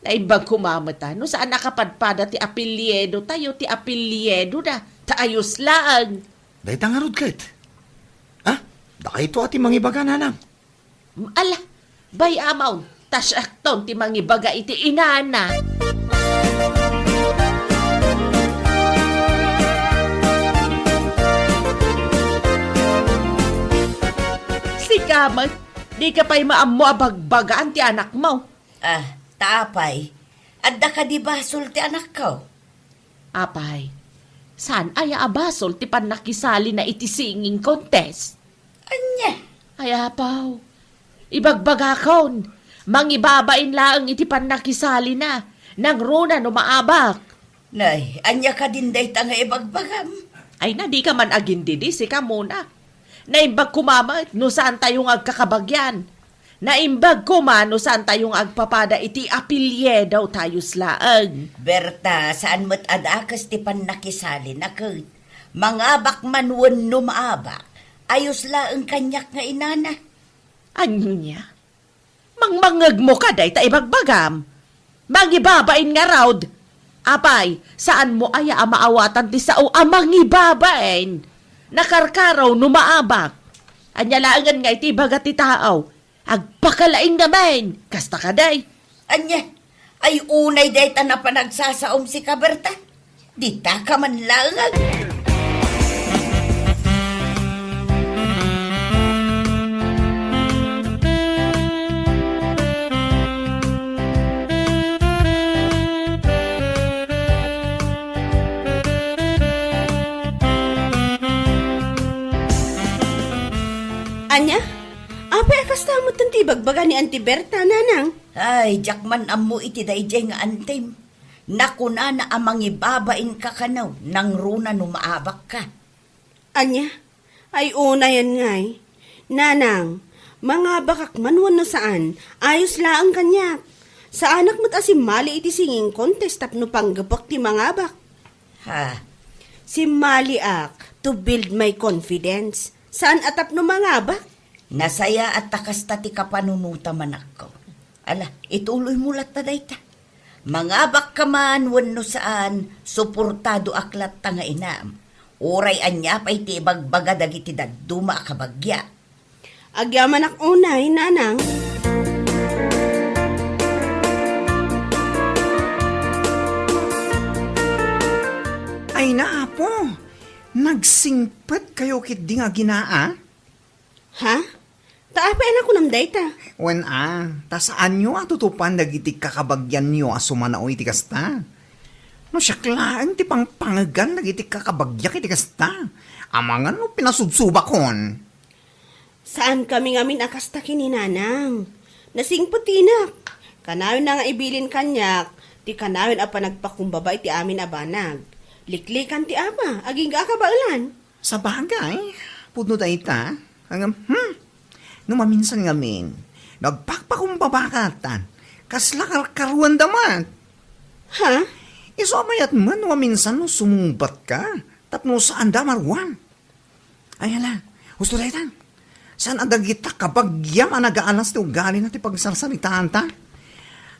Naimbag koma met a, no saan a kapadpada ti apelyidotayo, ti apelyidoda. Ta ayos laeng. Dayta ngarud ket? Ha? Daytoy a ti mangibaga, nanang. Ala, bay-am, ta siakton ti mangibaga iti inana. Sika met, dika pay maammo a bagbagaan ti anakmo. Ah, ta apay, adda kadi basol ti anakko? Apay, saan aya a basol ti pannakisalina iti singing contest? Ania? Ay, apaw, ibagbagakon, mangibabain laeng iti pannakisalina, nangruna no maabak. Nay, ania kadin dayta nga ibagbagam? Ay na, dika man agindidi, sika muna. Naimbag koma met no saantayo nga agkakabagyan. Naimbag koma no saantayo nga agpapada iti apelyido ta ayos laeng. Berta, saan met a dakes ti pannakisalina ket mangabak man wenno maabak, ayos laeng kaniak nga inana. Ania? Mangmangngegmo ka dayta ibagbagam? Mangibabain ngarud! Apay, saanmo aya a maawatan ti sao a mangibabain? Nakarkaro no maabak. Ania laengen nga iti ibaga ti tao? Agpakalaing ngamin! Kasta kadi? Ania? Ay, unay dayta a panagsasaom, sika Berta? Ditaka man laeng. Ania? Apay a kasta metten ti ibagbaga ni Auntie Berta, nanang? Ay, diak man ammo iti daydiay nga antim. Nakunana a mangibabainka kano, nangruna no maabakka. Ania? Ay, unayen ngay. Nanang, mangabakak man wenno saan, ayos laeng kaniak. Saanak met a simmali iti singing contest tapno panggepek ti mangabak. Ha? Simmaliak to build my confidence. Saan a tapno mangabak. Nasayaat ta kasta ti kapanunotam, anakko. Ala, ituloymo latta dayta. Mangabakka man wenno saan, suportadoak latta nga inam. Uray ania pay ti ibagbaga dagiti dadduma a kabagia. Agyamanak unay, nanang. Ay na, apo. Nagsingpetkayo ketdi nga agina, a? Ha? Ta apay a nakunam dayta? Wen a, ta saanyo a tutupan dagiti kakabagianyo a sumanaw iti kasta. No siak laeng ti pangpangegan dagiti kakabagiak iti kasta, amangan no pinasudsubakon. Saankami ngamin a kasta ken ni Nanang. Nasingpet ti inak. Kanayon na nga ibilin kaniak ti kanayon a panagpakumbaba iti amin a banag. Liklikan ti ama, agingga a kabaelan. Sabagay, pudno dayta. Ngem, hmm, no maminsan ngamin, no agpakpakumbabaka, kasla karkaruanda met. Ha? Isu a mayat met no maminsan no sumungbatka, tapno saanda a maruam. Ay, hala, husto dayta. Saan a dagita kabagiam a nagaalas ti ugalina ti pagsarsaritaanta?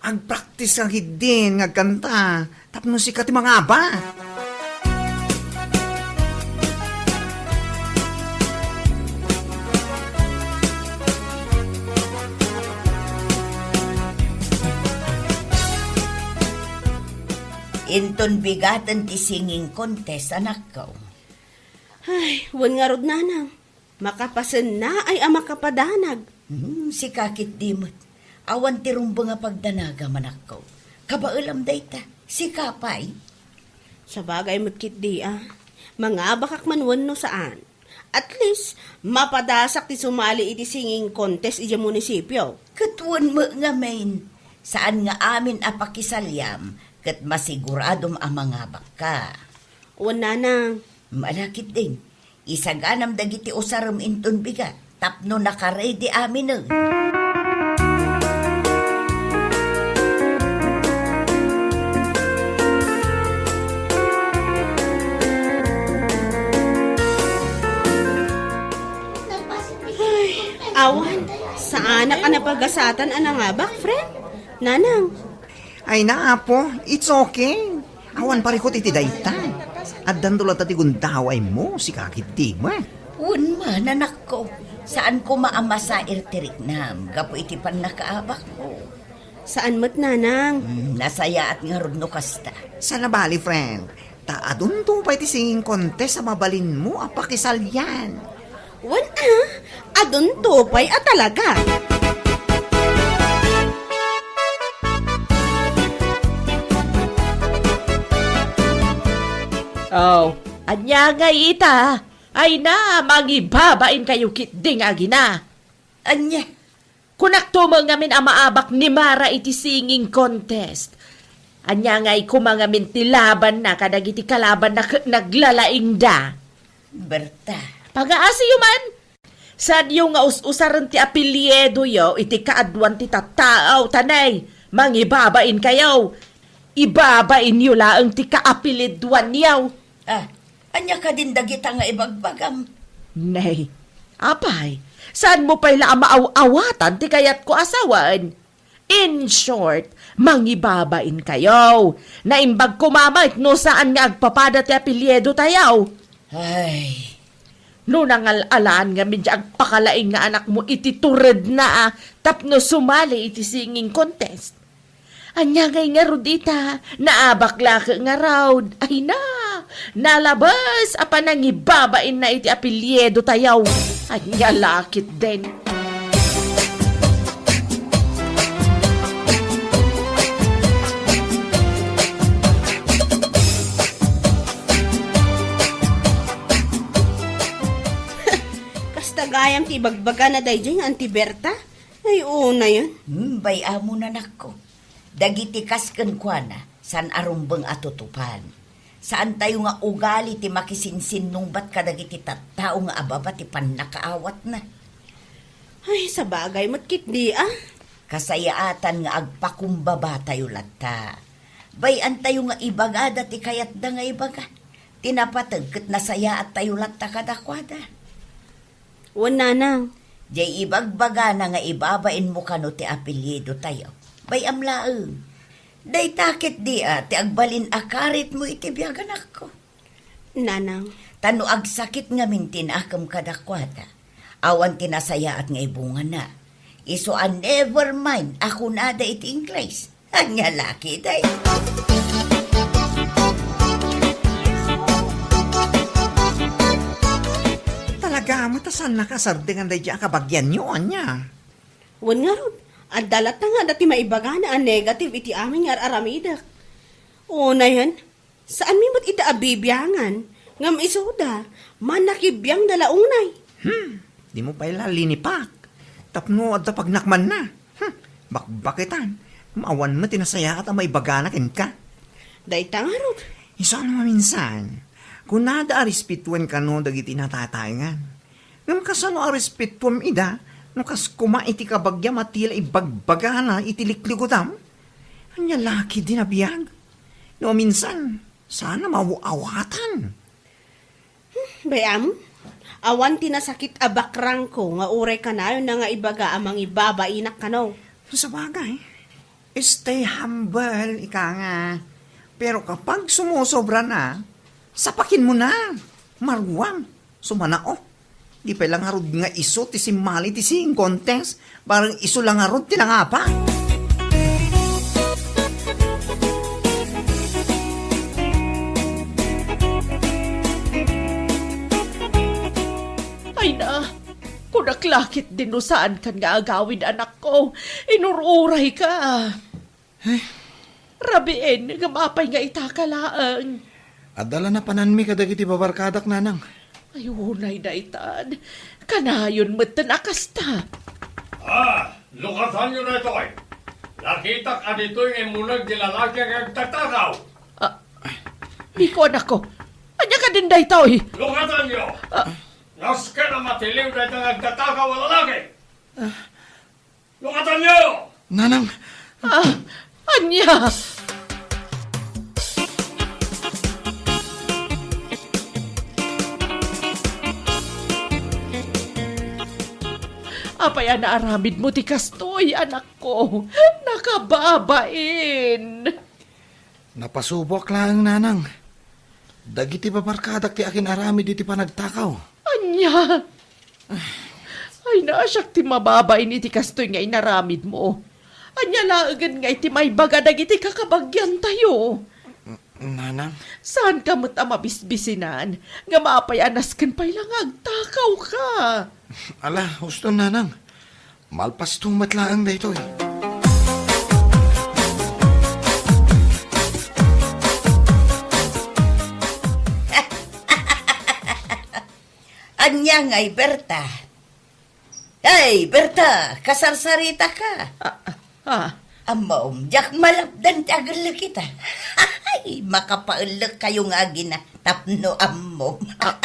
Agpraktiska ketdin nga agkanta tapno sika ti mangaba. Inton bigaten ti singing contest, anakko. Ay, wen ngarud, Nanang. Makapasennaay a makapadanag. Hmm, sika ketdi met. Awan ti rumbeng a pagdanagam, anakko. Kabaelam dayta. Sika pay? Sabagay met ketdi a. Mangabakak man wenno saan. At least, mapadasak ti sumali iti singing contest idiay munisipio. Ket wen met ngamin, saan nga amin a pakisaliam, ket masiguradom a mangabakka. Wen, Nanang. Ala ketdin, isaganam dagiti usarem inton bigat tapno nakaredi aminen. Ay, awan. Saanak a napagasatan a nangabak, friend. Nanang. Ay na, Apo, it's okay. Awan parikut iti dayta. Addanto latta ti gundawaymo, sika ketdi met. Wen man, anakko. Saan koma a masair ti riknam gapu iti pannakaabakmo. Saan met, Nanang. Hmm, nasayaat ngarud no kasta. Saan a bali, friend. Ta adunto pay ti singing contest a mabalinmo a pakisalian. Wen a, adunto pay a talaga. Oh, ania ngay ita? Ay na, mangibabain kayo ketdi nga agina. Ania? Kunakto met ngamin a maabak ni Mara iti singing contest. Ania ngay koma ngamin ti labanna kadagiti kalabanna ket naglalaingda? Berta. Pagaasiyo man! Saanyo nga us-usaren ti apelyidoyo iti kaaduan ti tattao, ta nay, mangibabain kayo. Ibabainyo laeng ti kaapelyiduanyo. Ah, ania kadin dagita nga ibagbagam? Nay, apay, saanmo pay la a maaw-awatan ti kayatko a sawen? In short, mangibabain kayo. Naimbag koma met no saan nga agpapada ti apelyido tayo. Ay. No nangal-alaan ngamin ti agpakalaing nga anakmo iti turedna a tapno sumali iti singing contest. Ania ngay ngarud ita? Naabak la ket ngarud. Ay na! Nalabes a panangibabainna iti apelyido tayo. Ania la ketdin? Kasta gayam ti ibagbagana daydiay nga Auntie Berta? Ay, unayen. Hmm, bay-amon, anakko. Dagiti kas kenkuana, saan a rumbeng a tutupan. Saantayo nga ugali ti makisinsinnungbat kadagiti tattao nga ababa ti pannakaawatna. Ay, sabagay met ketdi a. Kasayaatan nga agpakumbabatayo latta. Bay-antayo nga ibagada ti kayatda nga ibaga. Ti napateg ket nasayaattayo latta kadakuada. Wen, Nanang. Jay ibagbagana nga ibabainmo kano ti apelyido tayo. Bay-am laeng. Dayta ketdi a ti agbalin a karitmo iti biag, anakko. Nanang. Ta no agsakit ngamin ti nakem kadakuada, awan ti nasayaat nga ibungana. Isu a never mind a kunada iti Ingles. Ania la ketdi? Ta saannaka a sardengan daydiay a kabagianyo, ania? Wen ngarud, adda latta nga adda ti maibagana a negative iti amin nga ar-aramidek. Unayen, saanmi met ida a bibiangan, ngem isuda, manakibiangda la unay. Hmm, dimo pay la linipak. Tapno adda pagnakmanna. Hmm, bakbaketan. Ngem awan met ti nasayaat a maibagana kenka. Dayta ngarud. Isu a no maminsan, kunada a respetuen kano dagiti natataengan. Ngem kasano a respetuam ida no kas koma iti kabagiam a ti la ibagbagana iti liklikutam? Ania la ketdi a biag? No minsan, saan a maaw-awatan. Bay-am, awan ti nasakit a bakrangko nga uray kanayonna nga ibaga a mangibabainak kano. Sabagay, stay humble, ika nga. Pero kapag sumusobra na, sapakin mo na. Maruam, sumanao. Di pay la ngarud nga isu ti simmali ti singing contest, barang isu la ngarud ti nangapa. Ay na, kunak la ketdin no saankan nga agawid, anakko. Inur-urayka. Eh? Rabiin, ngem apay nga itaka laeng? Adda la napananmi kadagiti babarkadak, nanang. Ay, unay daytan. Kanayon metten a kasta. Ah, lukasanyo daytoy. Nakitak a ditoy nga immuneg ti lalaki nga agtatakaw. Ah, Miko, anakko. Ania kadin daytoy? Lukasanyo! Ah. Nasken a matiliw dayta nga agtatakaw a lalaki. Ah. Lukatanyo! Nanang! Ah, ania? Apay a naaramidmo ti kastoy, anakko? Nakababain! Napasuboak laeng, nanang. Dagiti babarkadak ti akin-aramid iti panagtakaw. Ania? Ay, naasiak ti mababain iti kastoy nga inaramidmo. Ania laengen nga iti maibaga dagiti kakabagiantayo? Nanang? Saanka met a mabisbisinan nga apay a nasken pay la nga agtakawka? Ala, husto, nanang. Malpasto met laeng daytoy. Ania ngay, Berta? Ay, Berta, kasarsaritaka. Ah, ah, ah. Ammom, diak malapdan ti agellek ita. Ay, makapaellek kayo nga agina tapno ammom. Ah,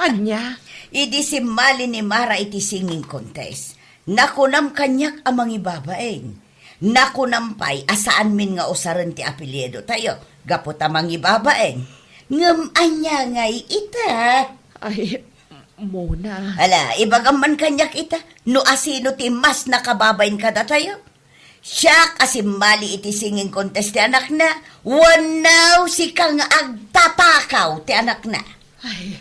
ania? Idi simmali ni Mara iti singing contest, nakunam kaniak a mangibabain. Nakunam pay a saanmin nga usaren ti apelyidotayo gapu ta mangibabain. Ngem ania ngay ita? Ay, Mona. Ala, ibagam man kaniak ita, no asino ti mas nakababain kadatayo? Siak a simmali iti singing contest ti anakna, wenno sika nga agtatakaw ti anakna? Ay,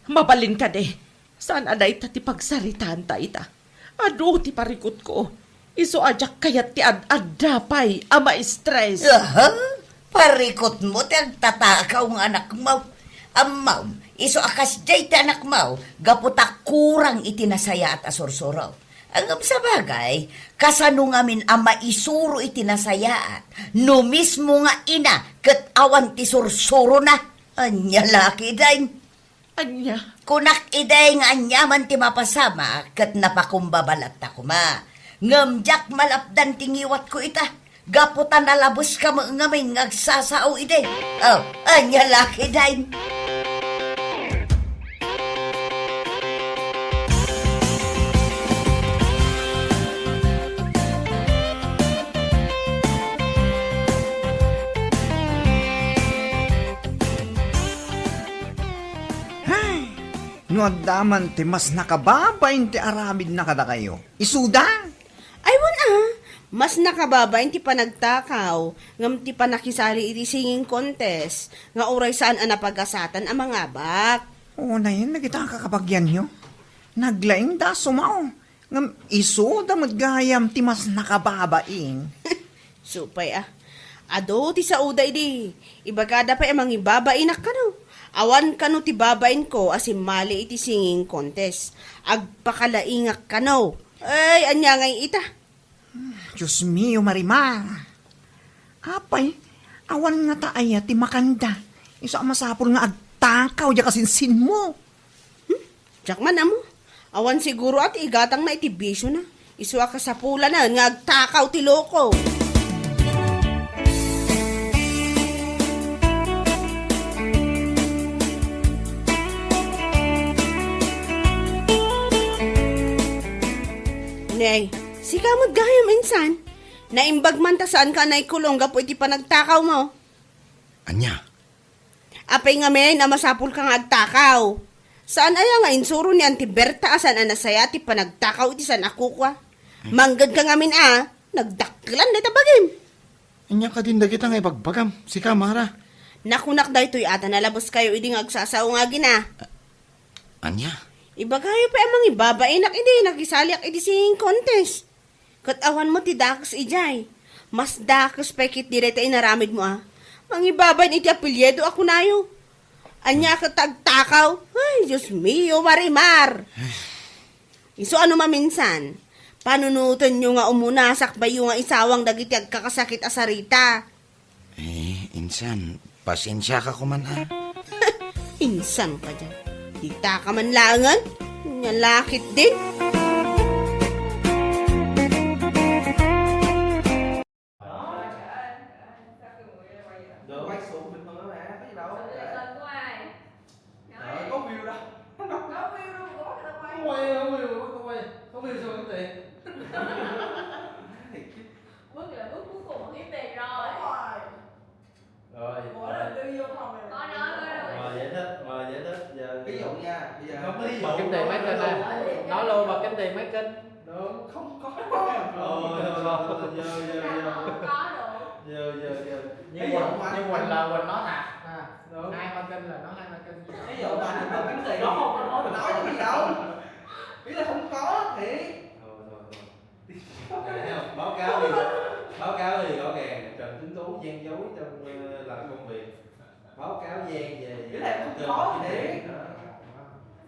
mabalin kadi. Saan a dayta ti pagsaritaanta ita? Adu ti parikutko. Isu a diak kayat ti ad-adda pay a ma-stress. Aha, parikutmo ti agtatakaw nga anakmo. Ammom, isu a kasdiay ti anakmo, gapu ta kurang iti nasayaat a sursuro. Ngem sabagay, kasano ngamin a maisuro iti nasayaat no mismo nga ina ket awan ti sursurona? Ania la ketdin? Ania? Kunak idi nga aniaman ti mapasamak ket napakumbaba latta koma. Ngem diak malapdan ti ngiwatko ita, gapu ta nalabeska met ngamin nga agsasao idi. Oh, ania la ketdin? Hay! No adda man ti mas nakababain ti aramidna kadakayo, isuda? Ay, wen a, mas nakababain ti panagtakaw ngem ti pannakisali iti singing contest nga uray saan a napagasatan a mangabak. Unayen dagita a kakabagianyo. Naglaingda a sumao, ngem isuda met gayam ti mas nakababain. Supay a. Adu ti saoda idi. Ibagada pay a mangibabainak kano. Awan kano ti babainko a simmali iti singing contest. Agpakalaingak kano. Ay, ania ngay ita? Dios mio, Marimar. Apay, awan ngata aya ti makanda. Isu a masapul nga agtakaw diay kasinsinmo. Hmm? Diak man ammo. Awan siguro a ti igatangna iti bisiona. Isu a kasapulana nga agtakaw ti loko. Nay, sika met gayam insan. Naimbag man ta saanka a naikulong gapu iti panagtakawmo. Ania? Apay ngamin a masapulka nga agtakaw? Saan aya nga insuro ni Auntie Berta a saan a nasayaat ti panagtakaw iti saan a kukua? Ay. Mangngegka ngamin a, nagdakkelan dayta bagim. Ania kadin dagita nga ibagbagam? Sika, Mara. Nakunak daytoy a ta nalabeskayo idi nga agsasao nga agina. Ania? Ibagayo pay a mangibabainak idi nakisaliak iti singing contest. Ket awan met ti dakes idiay. Mas dakes pay ketdi dayta inaramidmo a mangibabain iti apelyido a kunayo. Ania ket ta agtakaw? Ay, Dios mio, Marimar! Isu a no maminsan, panunotenyo nga umuna sakbayyo nga isawang dagiti agkakasakit a sarita. Eh, insan, pasensiaka koman a. Insan kadiay. Ditaka man laengen. Nia la ketdin. Quay xuống bình thường thôi mà, có gì đâu. Rồi, có view đâu. Có view đâu, có view đâu. Có quay, có view, có quay. Có view sao không chị? Bước là bước cuối cùng của cái về rồi. Đúng rồi. Rồi, ủa, rồi. Là tư duy văn phòng này. Có nói, có nói. Rồi, giải thích, rồi, giải thích. Giờ ví dụ nha, bây giờ không có ví dụ. Bà kiếm tiền mấy kênh đây? Nói luôn, bà kiếm tiền mấy kênh? Đúng, không có. Ờ, rồi, rồi, rồi, rồi, rồi. Không có được. Rồi, rồi, rồi. Ví dụ mà nhưng mà là Quỳnh nói thật. À, đúng. Hai ba kênh là nói hai ba kênh. Ví dụ mà anh mà kiếm tiền, nó không có nói, nói cái gì đâu. Ý là không có thiệt. Thôi, thôi, thôi. Này, thấy không? Báo cáo thì, báo cáo thì rõ ràng Trần Tuấn Tú gian dối trong, ờ, làm công việc. Báo cáo gian về, về cái kênh khó của thiệt.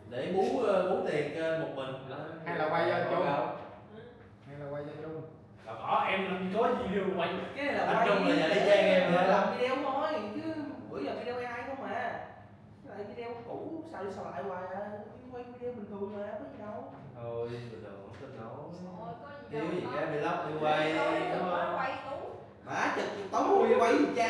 Để bú, ờ, bú tiền kênh một mình. Hay là quay cho Trung? Hay là quay cho Trung? Là có, em làm gì có gì đâu quay. Cái này là anh quay Trung là giờ đi gian em hả? Làm video thôi, chứ bữa giờ video A I không mà. Cái này video cũ, sao đi sao lại hoài à? Quay video bình thường mà, có gì đâu. Thôi, bình thường không tin đâu. Ôi, có gì đâu. Thiếu gì cái vlog đi quay, đúng không? Quay tú. Má chụp tao quay gì cha?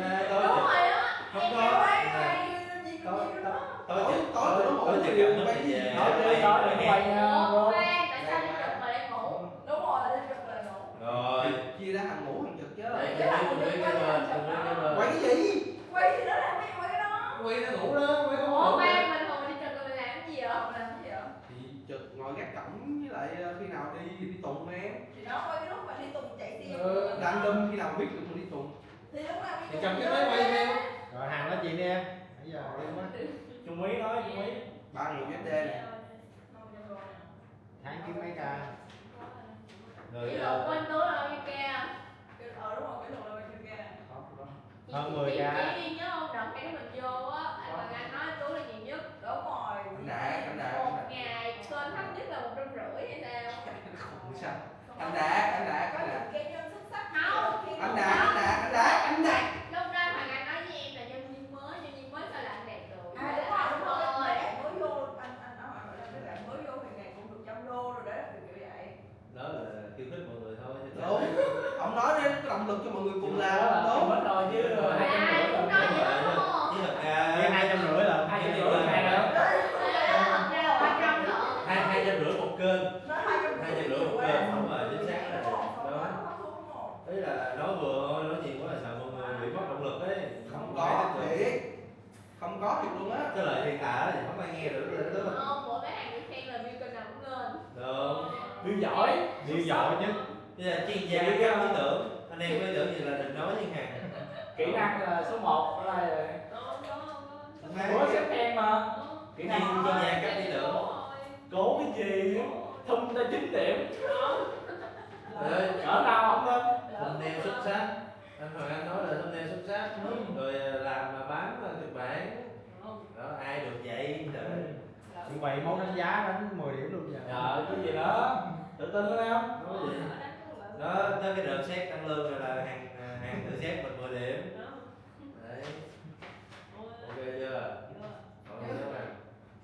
À, tôi đúng chụp. Rồi á. Không có. Quay, quay, gì, tôi, gì tôi, đó. Tôi chụp, tôi, tôi chụp cảnh nó về. Nói đi, nói đi, quay, à, ủa, bro. Khoan, tại sao đi chụp mà lại ngủ? Đúng rồi, đi chụp mà lại ngủ. Rồi. Chia ra thằng ngủ thằng chụp chứ. Đấy, cái thằng ngủ cái bên, cái bên. Quay cái gì? Quay gì đó là quay, quay cái đó. Quay nó ngủ đó, quay không ngủ. Ủa, khoan, bình thường mình đi chụp rồi mình làm cái gì vậy? Mình làm cái gì vậy? Thì chụp ngồi gác cổng với lại, ờ, khi nào đi thì đi tùng em. Thì đó, quay cái lúc mà đi tùng chạy xe. Ờ, đang đâm khi nào biết được mà đi tùng. Thì lúc nào đi tùng. Thì chụp cái máy quay theo. Rồi, Hằng nói chuyện đi em. Nãy giờ quên quá. Trung Mỹ nói, Trung Mỹ. Ba người U S D này. Tháng chín mấy ca. Rồi, ví dụ, ờ, quên túi là bao nhiêu ca? Ờ, đúng rồi, kỷ lục là bao nhiêu ca? Không, không. Hơn mười ca. Chị, chị, chị nhớ không? Đợt tháng mình vô á, anh Hoàng Anh nói túi là nhiều nhất. Đúng rồi. Anh Đạt, anh Đạt, anh Đạt. Một ngày kênh thấp nhất là một trăm rưỡi hay sao? Không sao. Anh Đạt, anh Đạt, anh Đạt. Có những cá nhân xuất sắc. Không. Anh Đạt, anh Đạt, anh Đạt, anh Đạt. Lúc đó Hoàng Anh nói với em là nhân viên mới, nhân viên mới sao làm đẹp được. À, đúng rồi, đúng rồi. Mấy bạn mới vô, anh, anh, anh, anh, mấy bạn mới vô thì ngày cũng được trăm đô rồi đó, kiểu kiểu vậy. Đó là khiêu khích mọi người thôi, chứ. Đúng. Ông nói đến cái động lực cho mọi người cùng làm. Đúng. Đúng. Đúng. Đúng. Đúng. Đúng. Đúng. Đúng. Đúng. Đúng. Đúng. Đúng. Đúng. Hai trăm rưỡi là hai trăm rưỡi một ngày đó. Hai, hai trăm rưỡi một kênh. Hai trăm rưỡi một kênh, đúng rồi, chính xác rồi. Đó. Ý là nói vừa thôi, nói nhiều quá là sợ mọi người bị mất động lực ấy. Không có thiệt. Không có thiệt luôn á. Cái lời thì thả thì không ai nghe được, được, được. Không, của mấy hàng được khen là view kênh nào cũng lên. Được. View giỏi, view giỏi nhất. Bây giờ chuyên gia cấp ý tưởng, anh em có ý tưởng gì là đừng nói với Hằng. Kỹ năng là số một ở đây rồi. Không có, không có. Ủa, sếp khen mà. Kỹ năng chuyên gia cấp ý tưởng. Cố cái gì? Thông tin chín điểm. Đấy. Cỡ nào không lên? Thumbnail xuất sắc. Anh Hoàng Anh nói là thumbnail xuất sắc. Rồi, à, làm mà bán, à, kịch bản. Như vậy món đánh giá đánh mười điểm luôn vậy. Dạ, cái gì đó. Tự tin lắm em. Đó, tới cái đợt xét tăng lương rồi là hàng, hàng tự xét mình mười điểm. Đấy. Ok chưa? Còn gì nữa không?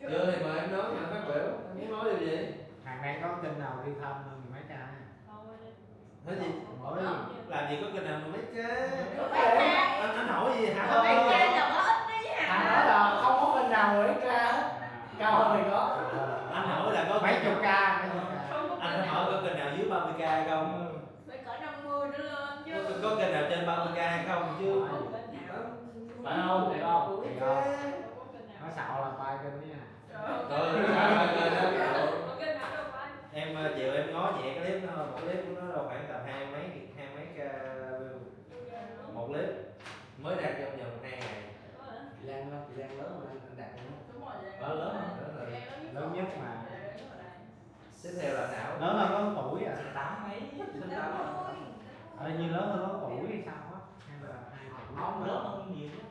Chưa thì mời em nói, em phát biểu. Em muốn nói điều gì? Hàng đang có kênh nào đi thăm hơn mười mấy k? Nói gì? Làm gì có kênh nào mười mấy k? Anh, anh hỏi gì hả? Mười mấy k là có ít đấy hả? Anh nói là không có kênh nào mười mấy k hết. Cao hơn thì có. Anh hỏi là có mấy chục k, mấy chục k. Anh hỏi có kênh nào dưới ba mươi k hay không? Phải cỡ năm mươi nữa lên chứ. Có, có kênh nào trên ba mươi k hay không chứ? Phải không? Thiệt không? Thiệt không? Nói xạo là bay kênh đó nha. Rồi, rồi, rồi, rồi, rồi. Em, ờ, chiều em ngó nhẹ cái clip đó, một clip của nó đâu khoảng tầm hai mấy, hai mấy k view. Một clip mới đạt trong vòng hai ngày. Chị Lan đó, chị Lan lớn mà anh, anh Đạt luôn á. Đúng rồi, chị Lan. Ờ, lớn mà. Lớn rồi. Chị Lan lớn nhất. Lớn nhất mà. Chị Lan lớn nhất hồi này. Tiếp theo là Thảo. Lớn hơn có một tuổi à? Chị Tám mấy? Chị Tám. Ờ, như lớn hơn có một tuổi hay sao á? Hay là hai tuổi? Không, lớn hơn nhiều lắm.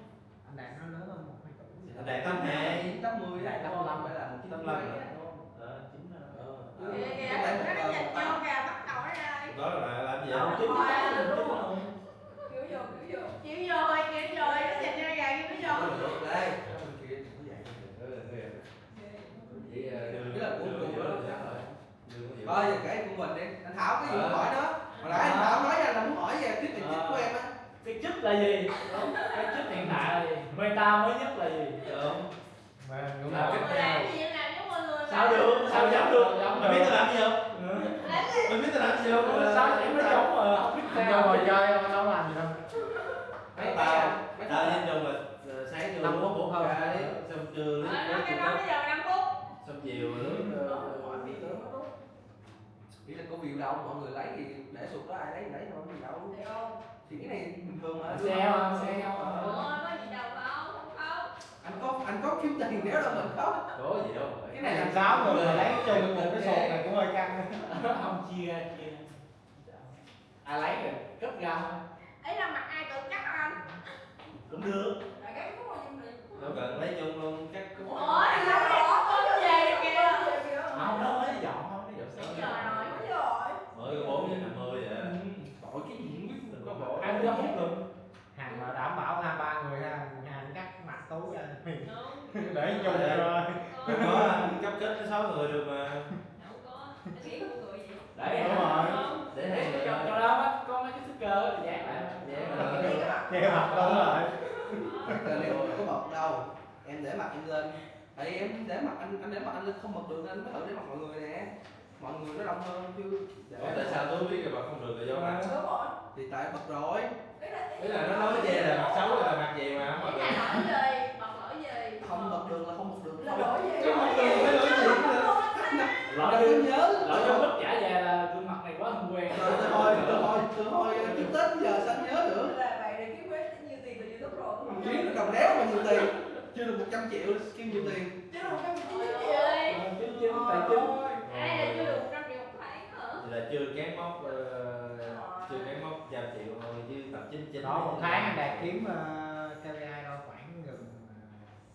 Anh Đạt nó lớn hơn một hai tuổi. Anh Đạt tám hai. Tám mươi, Đạt tám lăm, phải là một chín lăm. Ờ, chín lăm. Ờ. Kìa, kìa, nó nhìn vô kìa, bắt đầu nó đây. Đó là làm gì? Đâu, chín lăm, chín lăm. Kiểu vô, kiểu vô. Kiểu vô thôi, kiểu vô, nó nhìn vô kìa, kiểu vô. Đây. Ờ, vậy, ờ, tức là của, của, của, Thôi, giờ kể của mình đi. Anh Thảo có gì muốn hỏi nữa? Hồi nãy anh Thảo nói với anh là muốn hỏi về cái vị chức của em á. Cái chức là gì? Đúng. Cái chức hiện tại là gì? Meta mới nhất là gì? Đúng. Mà đúng là cái gì làm giống mọi người mà. Sao được? Sao giống được? Mày biết tao làm gì không? Mày biết tao làm gì không? Sao em nói giống mà không biết sao. Ngồi chơi không, đâu làm gì đâu. Mấy tao, tao với Trung là, ờ, sáng vô năm phút, bốn phút thôi. Cái, xong trưa. Ờ, nói cái đó bây giờ năm phút. Xong chiều lướt, ờ, Ủa, khỏi bị lướt. Ý là có view đâu, mọi người lấy thì để sụt đó, ai lấy thì lấy thôi, gì đâu. Thì cái này bình thường mà. Sale, sale. Ờ. Ủa, có gì đâu, không, không, không. Anh có, anh có kiếm tiền nếu là mình có. Có gì đâu. Cái này làm sao mà lấy chung một cái sổ này cũng hơi căng. Không, chia, chia. Ai lấy rồi, cất ra thôi. Ấy là mặt ai tự cắt anh? Cũng được. Là cái khúc mà dùng được. Đâu cần lấy chung luôn, cắt khúc. Ủa, thì đâu có, có gì kìa. Không, nó mới dọn, không, nó dọn. Bây giờ rồi, bây giờ rồi. Mới có bốn giờ năm mươi vậy. Ừ. Tội cái gì không biết, có bộ. Hai mươi lăm phút rồi. Hàng mà đảm bảo ha, ba người ha, hàng cắt mặt túi ra. Đúng. Để chung rồi. Không có, cấp kết tới sáu người được mà. Không có. Để ý của người gì? Để Đúng rồi. Để hai người. Cho, cho nó bắt con mấy cái sticker dán lại. Dán lại. Che mặt đúng rồi. Cái này không có bật đâu. Em để mặt em lên. Tại em để mặt anh, anh để mặt anh lên không bật được nên mới thử để mặt mọi người nè. Mọi người nó đông hơn chứ. Ủa, tại sao tôi biết là bật không được là do mặt? Đúng rồi. Thì tại bật rồi. Ý là nó nói che là mặt xấu hay là mặt gì mà không bật được? Cái này lỗi gì? Bật lỗi gì? Không bật được là không bật được. Là lỗi gì? Cái bật được phải lỗi gì nữa? Lỗi Là tôi gì? Nhớ. Lỗi do mất trả về là gương mặt này quá không quen. Từ, từ hồi, từ hồi, từ hồi, ờ, trước Tết giờ sao anh nhớ nữa? Là vậy rồi kiếm quên nhiều tiền từ YouTube rồi. Kiếm được đồng đéo mà nhiều tiền. Chưa được một trăm triệu là kêu nhiều tiền. Chứ đâu có một chín triệu. Ờ, chín chín tài chính. Ôi. Ê, là chưa được một trăm triệu một tháng hả? Là chưa cán mốc, ờ, Ờ. Chưa cán mốc trăm triệu thôi chứ tầm chín chín. Đó, một tháng anh Đạt kiếm, ờ, K P I đâu khoảng gần, ờ,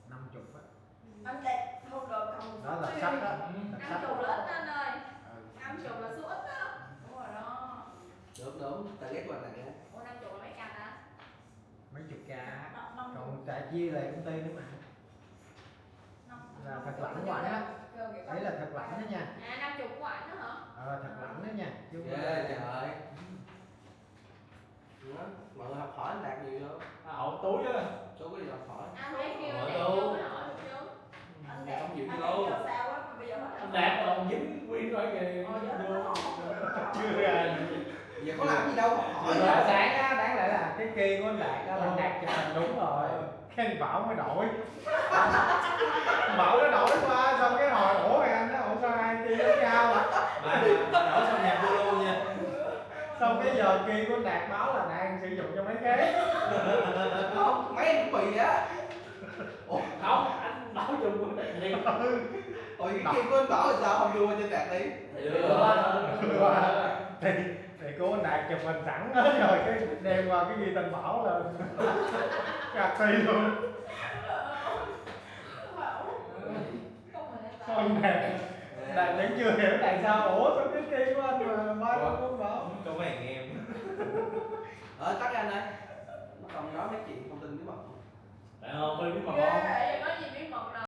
năm mươi á. Anh Đạt không đòi không. Đó là sắp đó. Năm mươi là ít anh ơi. Ừ. Năm mươi là số ít á. Đúng rồi đó. Đúng, đúng. Tao ghét qua này á. Ủa, năm mươi là mấy trăm ta? Mấy chục k á. Năm, năm. Còn trả chia lại công ty nữa mà. Năm, Là năm thật chục lẳng là hoài á. Kêu, kêu Đấy là thật lẳng đó nha. À, năm chục của anh đó hả? Ờ, thật lẳng đó nha. Chứ không Ghê phải là trời. Đó, mọi người học hỏi anh Đạt nhiều vô. À, hậu túi á. Chú có gì học hỏi. Anh thấy kêu Hỏi anh Đạt đâu. Vô nó hỏi được chứ. Anh Đạt không chịu vô. Anh Đạt còn dính nguyên khỏi kìa. Ờ, dạ, nó không, không, không, không. Chưa ra. Giờ có làm gì đâu, hỏi Thì là sáng á, đáng lẽ là cái kia của anh Đạt đó là Đạt chụp hình đúng rồi. Cái anh Bảo mới đổi. Bảo nó đổi qua, xong cái hỏi, "Ủa, anh đó, ủa sao hai kia giống nhau hả?" Mà, mà đổi xong nhạc Zalo nha. Xong cái giờ kia của anh Đạt báo là đang sử dụng cho mấy cái. Không, mấy em cũng bị vậy á. Ủa? Không, anh Bảo dùng của Đạt đi. Ủa, cái kia của anh Bảo là sao không đưa qua cho Đạt đi? Thì, thì, thì cô này chụp hình sẵn đó, rồi cái đem qua cái ghi tên Bảo là gạt đi luôn. Không, mà Tại, tại chưa hiểu tại sao, ủa sao cái kia của anh mà mai của con bảo. Ikaw maingim. Ah, tak yan, ay. Makamramay ki, kung tanda mo. Ano, pwede mo? Yeah,